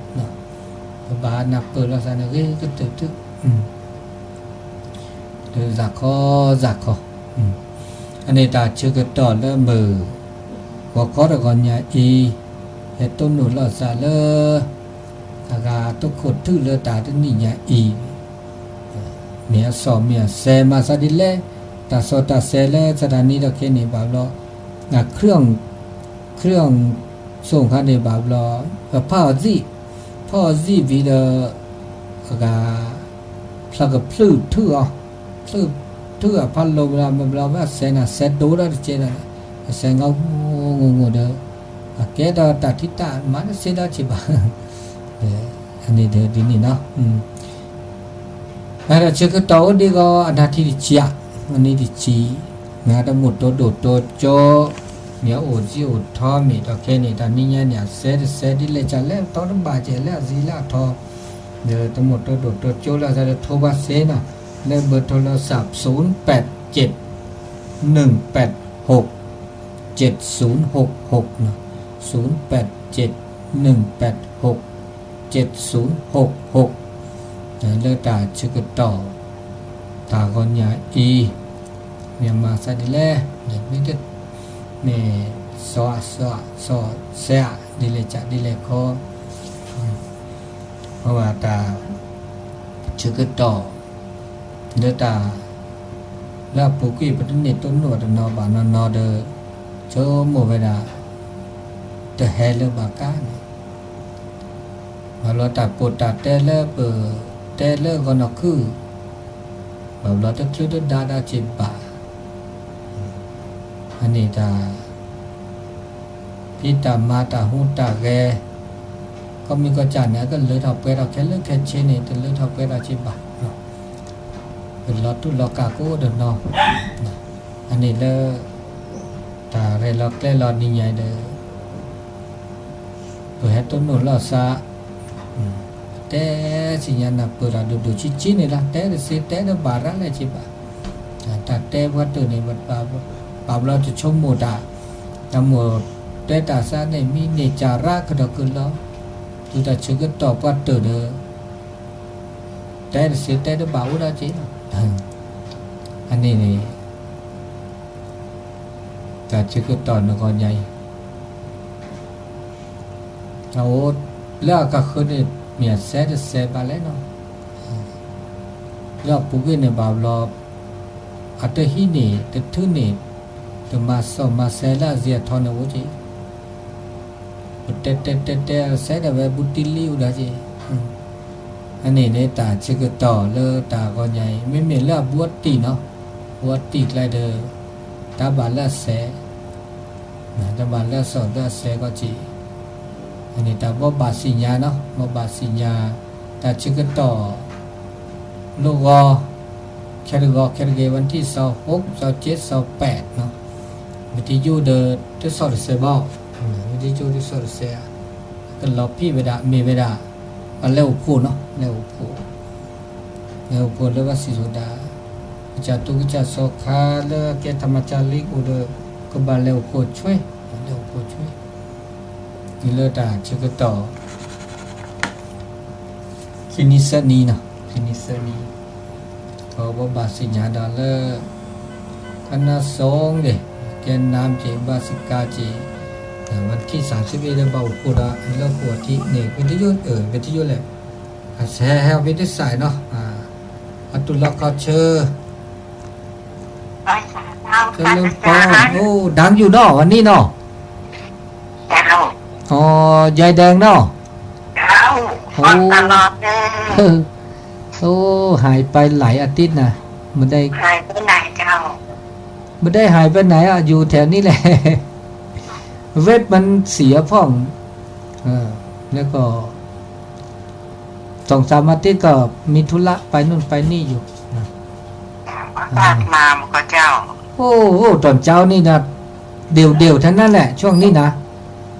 ပဘၣ်နၢ်ပၢၢ်လိာ်သးန့ၣ် ဂ့ၤကတၢၢ်တၢၢ်, ဒီးစးခီစးခီ, အန့ၣ်တၢ်ဆၢကတီၢ်လၢမုၢ် ဂီၤခီတဂီၤညါအံၤ, ဟဲတိၢ်နီၣ်လိာ်သးလၢ အဂၤတခိၣ်ထုၣ်လၢတၢ်တနံၣ်ညါအံၤ, မ့ၢ်အစီၣ်မ့ၢ်အစဲးမၤသးဒ်လဲၣ်, တၢ်စီၣ်တၢ်စဲးလၢသတးနံဒီးခဲန့ၣ်ဘၣ်ဘျီ, ခရံာ် ခရံာ် စိၣ်ခါန့ၣ်ဘၣ်ဘျီ, ပဖးအီၤသံၣ်, ဖးအီၤသံၣ်ဝံၤဒီး, အဂၤ ဖျါကဖျုးထုးအီၤ, ဖျါကဖျုးအဖးလိဘျီ မ့ၢ်ဘျီဝဲအစဲးန့ၣ် စဲးဒိၣ်ဒီးတကဲဒီး, အစဲးငိုငိုဒီး, အကဲဒီးတၢ်ထံၣ်တၢ်မၤတစ့ဒီးက့ၤဘၣ်, အန့ၣ်ဒီးဒ်န့ၣ်နီၤ ဒီးဆၢကတီၢ်အိၣ်ဒံးဂီၤ အနၣ်ထံၣ်တဆံ, အနံၣ်တဆံ, မ့ၢ်တမိၣ်တိဒိၣ်တိကၠိ, မ့ၢ်အိၣ်စ့အိၣ်ထီမ့ၢ်ဒီးခဲန့ၣ် တၢ်နံၤညါန့ၣ် အစဲးတစဲးဒ်လဲၣ်ကလဲၣ် တီတဘၣ်ကဲလၢအစံးလၢအထီ, ဒီးတမိၣ်တိဒိၣ်တိကၠိလၢအစဲးဒီးထိဘၣ်စ့နီၤ, လၢဘၢထိလၢစး ศูนย์แปดเจ็ด หนึ่งแปดหก เจ็ดศูนย์หกหก นะ ศูนย์แปดเจ็ด หนึ่งแปดหก เจ็ดศูนย์หกหก လၢတၢ်ဆၢကတီၢ် တၢ်ဂီၤညါအံၤ, မ့ၢ်မၤသးဒ်လဲၣ်, မ့ၢ် စီၤ စီၤ စီၤစဲး ဒ်လဲၣ်ကဒ်လဲၣ်ခီ, အဝဲတၢ် ဆၢကတီၢ် လၢတၢ် လၢအပူၤကွံာ် ပတန့ၢ်တိၢ်နီၣ်တနီၤဘၣ်နီၤနီၤဒီး ဆိကမိၣ်ဝဲဒၣ် တဟဲလၢဘၣ်ကါန့ၣ်, ဘၣ်ဘျီတၢ်ပိာ်တၢ်တဲလၢပတဲလၢဂီၤနီၢ်ခုၣ်, ဘၣ်ဘျီတချုးတဒါဒီးက့ၤဘၣ်, အန့ၣ်တၢ် ဖံးတၢ်မၤတၢ်ဟူးတၢ်ဂဲၤ, ကီၢ်မံၤကီၢ်ကၢ်န့ၣ် အကလၢထီၣ်ပှဲၤထီၣ်ခဲလၢာ်ခဲဆ့န့ၣ် တလၢထီၣ်ပှဲၤထီၣ်က့ၤဘၣ်, ပလီၤတူၢ်လီၤကာ်ကအိၣ်ဒီးနီၤ, အန့ၣ်လၢ တၢ်ရဲၣ်လီၤကျဲၤလီၤနံၤညါအံၤဒီး ပဟဲတိၢ်နီၣ်လိာ်သး, တဲသ့ၣ်ညါနၢ်ပၢၢ်တၢ်ဒိၣ်ဒိၣ်ဆံးဆံးန့ၣ်လီၤ, တဲတသ့တဲတဘၣ်ရၤလၢက့ၤဘၣ်, တၢ်တဲပှၤတၢၢ်န့ၣ် ဘၣ်ဘျီတဆိကမိၣ်တၢ်, တၢ်မိၣ်တဲတၢ်သးန့ၣ် မံန့ၢ်ကၢ်ရၢကဒီးကလီၤ, တုၤတၢ်ဆၢကတီၢ်ပှၤတၢၢ်ဒီး တဲတသ့တဲတဘၣ်အိၣ်ဒီးက့ၤလီၤ, အန့ၣ်န့ၣ် တၢ်ဆၢကတီၢ်နဂီၢ်ညါအံၤ အအိၣ်လၢအကဃၢၤန့ၣ် မ့ၢ်အစဲးတစဲးဘၣ်လဲၣ်နီၤ, လၢအပူၤကွံာ်န့ၣ်ဘၣ်ဘျီ အတဟံးန့ၢ် တထုးန့ၢ် တမၤစီၣ်မၤစဲးလၢအစ့အထီန့ၣ်အိၣ်က့ၤ ပတဲတဲတဲတဲစဲးဒၣ်ဝဲဘူးတံၢ်လံအိၣ်ဒီးက့ၤ, အန့ၣ်န့ၣ်တၢ်ဆၢကတီၢ်လၢတၢ်ဂီၢ်ညါအံၤ မ့မ့ၢ်လၢအဘူးအတံၢ်နီၤ, ဘူးအတံၢ်ကျါဒီး တၢ်ဘၣ်လၢအစဲး တၢ်ဘၣ်လၢအစီၣ်လၢအစဲးကီးက့ၤ, အန့ၣ်တၢ်ဘိးဘၣ်စံၣ်ညါနီၤ, ဘိးဘၣ်စံၣ်ညါ တၢ်ဆၢကတီၢ် လၢဂီၤ ခဲတဂီၤခဲတဂ့ၤ ဝၢ်ထံၣ်စီၤဟိး စီၤက့း စီၤပဲးနီၤ, ဝံထံယိၣ်ဒီးတစီၣ်တစဲးဘၣ်, ဝံထံယိၣ်တစီၣ်တစဲး ကလီၤဖံးဝဲဒၣ် မ့ၢ်ဝဲဒၣ် ပလဲၤအိၣ်ဖှိၣ်နီၤ, လဲၤအိၣ်ဖှိၣ် လဲၤအိၣ်ဖှိၣ်လၢဘၣ်စံၣ်စိၤဒၣ် ကစၢ်တူကစၢ်စီၤခါလၢကဲထးမၤကၢလံအိၣ်ဒီး ကဘၣ်လဲၤအိၣ်ဖှိၣ်ဆွ့, လဲၤအိၣ်ဖှိၣ်ဆွ့ တုၤလၢတၢ်ဆၢကတီၢ် ခံနံၤသၢနံၤနီၤ, ခံနံၤသၢနံၤ ကဘိးဘၣ်စံၣ်ညါဒီးလၢ ခနၢစိၤန့ၣ် ကဲနါက့ၤ ဘၣ်စကါက့ၤ ဝၢ်ထံၣ်သၢဆံဘ့ၣ်လၢဘၣ်အိၣ်ဖှိၣ်ဒီး လၢခိၣ်အထံးန့ၣ် ဝံထံယိၣ် ဝံထံယိၣ်လဲၣ် အစဲးဟဲဝံတစဲးနီၤ, အတူၢ်လိာ်ခီၣ်ဆၢ ကလၢပီ အိၣ် ดังอยู่เนาะ วันนี้เนาะ อ๋อ ยายแดงเนาะ โอ้ โอ้ หายไปหลายอาทิตย์นะ ไม่ได้ ไม่ได้หายไปไหนอ่ะ อยู่แถวนี้แหละ เว็บมันเสียพ่อง เออ แล้วก็ สองสามอาทิตย์ก็มีธุระไปนู่นไปนี่อยู่นะ อ่า โอ้โห ตอนเช้านี่นะ เดี่ยวๆ ทั้งนั้นแหละ ช่วงนี้นะ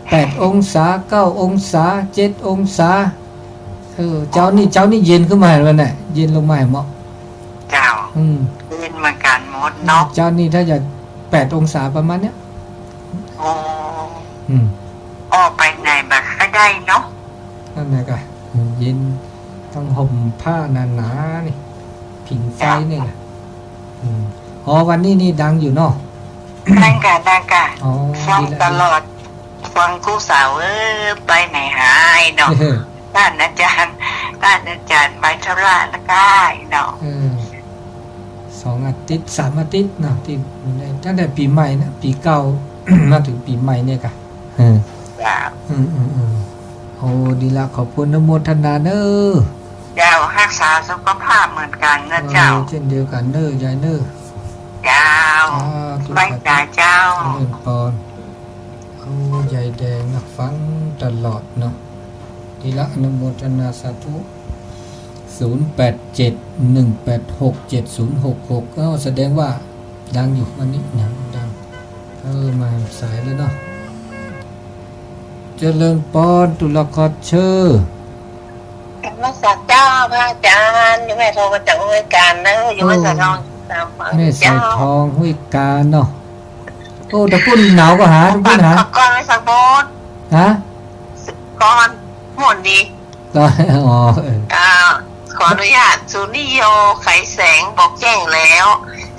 แปดองศา เก้าองศา เจ็ดองศา เออ เช้านี่ เช้านี่เย็นขึ้นมาแล้วเนี่ย เย็นลงมาเหรอ เจ้า อืม เย็นเหมือนกันหมดเนาะ เช้านี่ถ้าจะแปดองศาประมาณเนี้ย อ๋อ อืม ออกไปไหนบ่ค่อยได้เนาะ นั่นแหละค่ะ เย็น ต้องห่มผ้าหนาๆ นี่ ผิงไฟนี่แหละ อืม อ๋อ วันนี้นี่ดังอยู่เนาะ ดังค่ะ ดังค่ะ อ๋อ ฟังตลอด ดีแล้ว ฟังคู่สาว เออ ไปไหนหายเนาะ ท่านอาจารย์ ท่านอาจารย์ไปธุระแล้วก็เนาะ เออ สองอาทิตย์ สามอาทิตย์เนาะ ที่ ตั้งแต่ปีใหม่นะ ปีเก่า มาถึงปีใหม่เนี่ยค่ะ เออ จ้ะ อืม อืม อืม โอ้ ดีละ ขอบคุณ อนุโมทนาเนอะ เจ้า รักษาสุขภาพเหมือนกันนะเจ้า เออ เช่นเดียวกันเนอะ ยายเนอะ เจ้า สาธุ ไหว้สาเจ้า เจริญพร โอ้ ยายแดงนะ ฟังตลอดเนาะ ดีละ อนุโมทนาสาธุ ศูนย์แปดเจ็ด หนึ่งแปดหก เจ็ดศูนย์หกหก ก็แสดงว่าดังอยู่วันนี้นะ ดัง เออ มาสายแล้วเนาะ เจริญพร ตุลาคอเชอร์ นมัสการเจ้า พระอาจารย์ อยู่แม่สายทองมาจากห้วยกาญเนอะ อยู่แม่สายทอง แม่สายทองห้วยกาญเนาะ โอ้ ตะกุ่นหนาวก็หา ตะกุ่นหา ก่อนไม่สักโบส ฮะ ก่อน หมดดี อ๋อ เออ อ่า ขออนุญาต สุนิโย ไขแสง บอกแจ้งแล้ว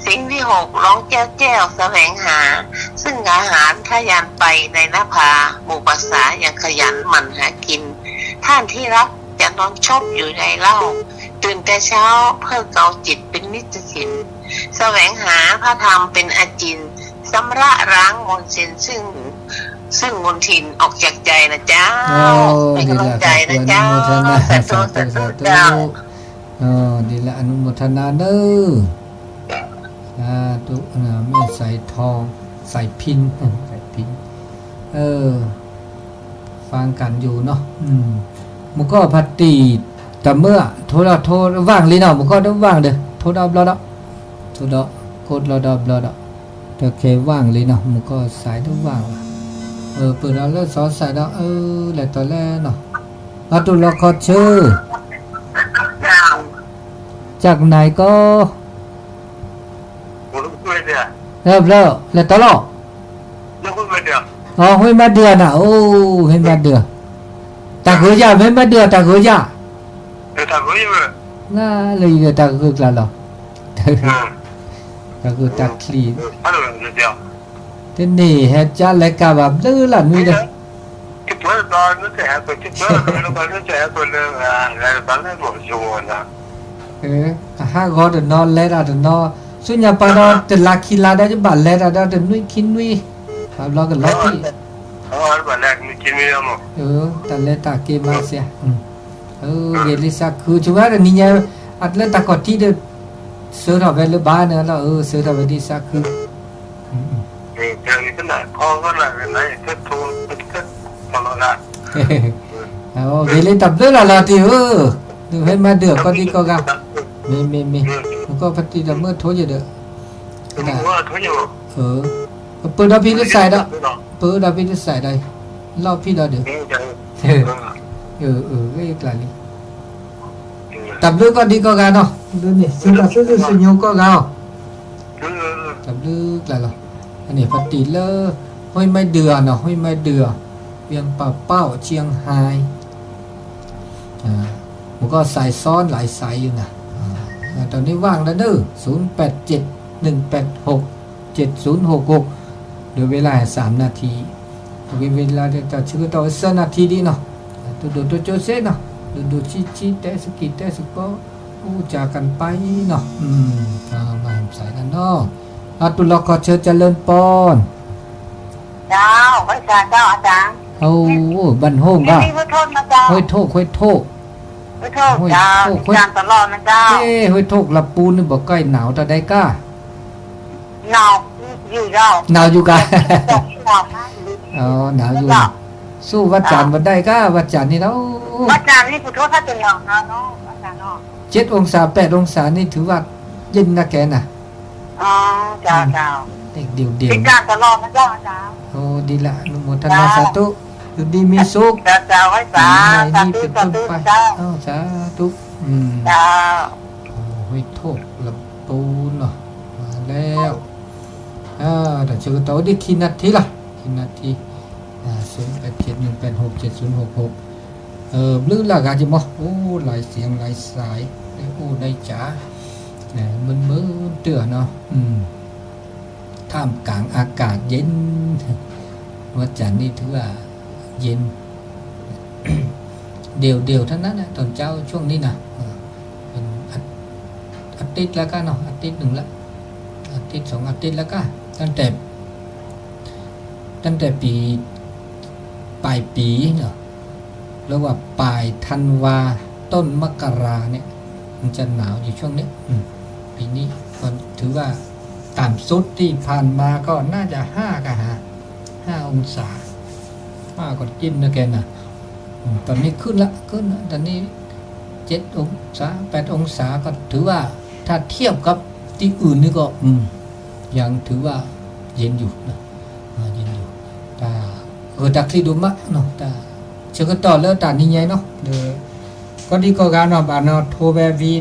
สิงห์วิหก ร้องแจ้วแจ้ว แสวงหา ซึ่งอาหารทะยานไปในนภา หมู่ปรักษายังขยันหมั่นหากิน ท่านที่รักจะนอนชบอยู่ในเหล้า ตื่นแต่เช้าเพื่อเกาจิตเป็นนิจฉิน แสวงหาพระธรรมเป็นอาจิน ชำระล้างมลทิน ซึ่ง ซึ่งมลทินออกจากใจนะเจ้า โอ้ ให้กำลังใจนะเจ้า ดีละ สาธุ อนุโมทนา สาธุ สาธุ สาธุ เจ้า โอ้ ดีละ อนุโมทนาเนอะ สาธุ นะ แม่สายทอง สายพิน สายพิน เออ ฟังกันอยู่เนาะ อืม မူကီၢ်ဖါတံၢ် တၢ်မၢ ထိဒီးထိ ว่างလံနီၤ မူကီၢ်တ ว่างဒီး ထိဒီးဘျီဒီး ထိဒီး ကိးဘျီဒီးဘျီဒီး တခဲ ว่างလံနီၤ မူကီၢ်စဲးတ ว่างလီၤ ပၢၢ်ဒီးလၢစီၤစဲးဒီး အၢ လဲၤတီၤလဲၣ်နီၤ ဘၣ်တူၢ်လိာ်ခီၣ်ဆၢ จากไหนก็ ဘျီ လဲၤတီၤလီၤ อ๋อ ห้วยมะเดื่อน่ะ โอ้ ห้วยมะเดื่อ တၢ်ဂိၤယၢ် ห้วยมะเดื่อ တၢ်ဂိၤယၢ် နလၢယဂဲၤတၢ်ဂိၤကျါလီၤ တၢ်ဂိၤတၢ်ချံ ဟဲ တန့ၢ်ဟဲကၠါလဲၤကၢ်ဘၣ်ဘျုးလၢနွံဒီး, အဟးဂီၤတနီၤလဲၤတၢ်တနီၤ, ဆူညါပၢ်ဒီးတလါခံလါဒီး ယဘၣ်လဲၤတၢ်ဒီးတနွံခံနွံ, ဘၣ်ဘျီကလီၤထံၣ်, တၢ်လဲၤတၢ်က့ၤမၤစၢၤ, ဂ့ၤလံစးခု, ဆိဝဲတနံၤညါ, အလၢတၢ်ခီၣ်ထံးဒီး, ဆၢထီၣ်ဝဲလၢဘၣ်န့ၣ်လီၤ, ဆၢထီၣ်ဝဲဒ်စးခု ဂ့ၤလံတၢ်ဘျုးလၢ်လီၤတံၢ်ဧၢ, နဟဲမၤဒုးအီၤကီၢ်ဒံကီၢ်ဂၤ, မ့မ့မ့, နကီၢ်ဖါတံၢ်ဒီးမုၢ်ထိယဒီး, ပပၢၢ်ဒီးဖံတစဲးဒီး, ပၢၢ်ဒီးဖံတစဲးဒီး, လီၢ်ဖံဒီးဒီး, ကျါလံ, တၢ်ဘျုးကီၢ်ဒံကီၢ်ဂၤနီၤ, ဘျုးန့ၣ် စံးတၢ်ဆူစူၢ်စူၢ်ညိကီၢ်ဂၤအီၤ တၢ်ဘျုးကျါလီၤ, အန့ၣ်ဖါတံၢ်လၢ, ห้วยไม้เดือ နီၤ, ห้วยไม้เดือ, เวียงป่าเป้า เชียงฮาย, မကီၢ် สายซ้อนหลายสายอยู่นะ, ตอนนี้ว่างแล้วเด้อ ศูนย์แปดเจ็ด หนึ่งแปดหก เจ็ดศูนย์หกหก, เหลือเวลาสามนาที, ဝံၤဝံၤလၢတၢ်ဆၢကတီၢ်ဝဲသၢနၣ်ထံဒ်နီၤ, တိၢ်ဒိၣ်တိၢ်ကၠိစ့နီၤ, ဒိၣ်ဒိၣ်ဆံးဆံး တဲစကံးတဲစကီး, အိၣ်ကၢ်ကၢ်ပၢ်နီၤ, မၤဟဲမၤစးနီၤ, အတူၢ်လိာ်ခီၣ်ဆၢ เจริญพร เจ้า ไหว้สาเจ้าอาจารย์ โอ้ บ้านโฮงบ่า ห้วยโทก ห้วยโทก ห้วยโทก ห้วยโทก ห้วยโทก ห้วยโทก ละปูนี่บ่ใกล้หนาวเท่าใดก้า หนาวอยู่เจ้า หนาวอยู่ก้า อ๋อ หนาวอยู่ สู้วัดจันทร์บ่ได้ก้า วัดจันทร์นี่แล้ว วัดจันทร์นี่ขอโทษถ้าจะหนาวนะเนาะอาจารย์เนาะ เจ็ดองศา แปดองศานี่ถือว่าเย็นนะแกน่ะ อ๋อ เจ้า เจ้า เด็กเดี่ยวๆ ติดตามตลอดนะเจ้าอาจารย์ โอ้ ดีละ อนุโมทนาสาธุ อยู่ดีมีสุข เจ้า เจ้า ไหว้สา สาธุ สาธุ เจ้า สาธุ อืม เจ้า โอ้ ห้วยโทก ละปูนเนาะ มาแล้ว อ่า เดี๋ยวเชิญต่อได้กี่นาทีล่ะ กี่นาที อ่า ศูนย์แปดเจ็ด หนึ่งแปดหก เจ็ดศูนย์หกหก เออ ဘျုးလၢဂၤက့ၤမီၤ အိၣ် หลายเสียงหลายสาย ได้อู้ได้จ๋า นะ มึนๆ เตื้อเนาะ อืม ท่ามกลางอากาศเย็น วันจันทร์นี่ถือว่าเย็น เดี่ยวๆ เท่านั้นนะ ตอนเช้าช่วงนี้นะ เออ เป็นอา อาทิตย์แล้วก็เนาะ อาทิตย์หนึ่งละ อาทิตย์สองอาทิตย์แล้วก็ ตั้งแต่ ตั้งแต่ปี ปลายปีเนาะ เรียกว่าปลายธันวา ต้นมกราเนี่ย มันจะหนาวอยู่ช่วงเนี้ย อืม ปีนี้ก็ถือว่าต่ำสุดที่ผ่านมาก็น่าจะห้าก็หา ห้าองศา ห้าก็จิ้มนะแกนะ อืม ตอนนี้ขึ้นละ ขึ้นละ ตอนนี้เจ็ดองศา แปดองศา ก็ถือว่า ถ้าเทียบกับที่อื่นนี่ก็ อืม ยังถือว่าเย็นอยู่นะ อ่า เย็นอยู่ တၢ် ဂၢၢ်တၢ်ချံဒိၣ်မးနီၤ တၢ် ဆၢကတီၢ်လၢတၢ်နံၤညါနီၤ ဒီး ကီၢ်ဒံကီၢ်ဂၤနီၤ ဘၣ်နီၤထိဝဲဝံၤဒီး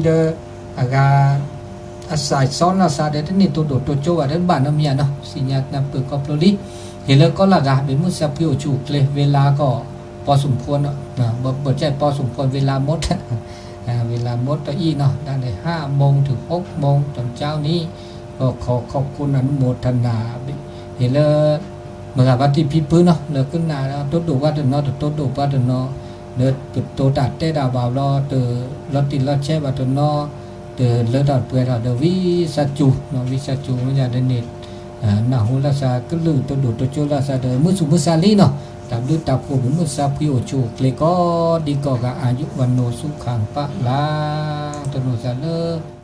အဂၤ အစးစီနီၢ်စးဒီး တန့ၢ်တိၢ်ဒိၣ်တိၢ်ကၠိဘၣ်ဒီး ဘၣ်နီတမံၤနီၤ စံးညါနၢ်ပၢၢ်ခီဖျိလံ ဟ့ၣ်လၢကီၢ်လၢဂၤ ဘၣ်မုၢ်စၢဖှံအိၣ်ဆူၣ်အိၣ်ချ့ ဝ့လါကီၢ် ပီစူၣ်ဖိနီၤ ဘၣ်ဘၣ်ကဲပီစူၣ်ဖိ ဝ့လါမ့ၢ် ဝ့လါမ့ၢ်တအံၤနီၤ တၢ်န့ၣ် ห้าโมงถึงหกโมง ตอนเช้านี้ ก็ขอขอบคุณอนุโมทนา ဟ့ၣ်လၢ မုၢ်ဂၤဖါတံၢ်ဖံဖုနီၤ လၢကနၣ်တိၢ်ဒိၣ်ပှၤတနီၤ တတိၢ်ဒိၣ်ပှၤတနီၤ လၢပတိၢ်တၢ်တဲတၢ်ဘၣ်ဘျီ တလီၤတံၢ်လီၤဆဲးဘၣ်တနီၤ တလၢထီၣ်ပှဲၤထီၣ်ဒီး ဝံသးစူၤနီၤ ဝံသးစူၤ မ့ၢ်ယၤဒ်န့ၣ် နၢ်ဟူလၢသးကလုၢ်တိၢ်ဒိၣ်တိၢ်ကၠိလၢသးဒီး မုၢ်ဆူၣ်မုၢ်ဆါလံနီၤ တၢ်ဘျုးတၢ်ဖှိၣ် ဘၣ်မုၢ်စၢဖှံအိၣ်ဆူၣ်အိၣ်ချ့ ကိးဒံကီၢ်ဂၤ อายุวัณโณ สุขัง พละ တနီၤသးလၢ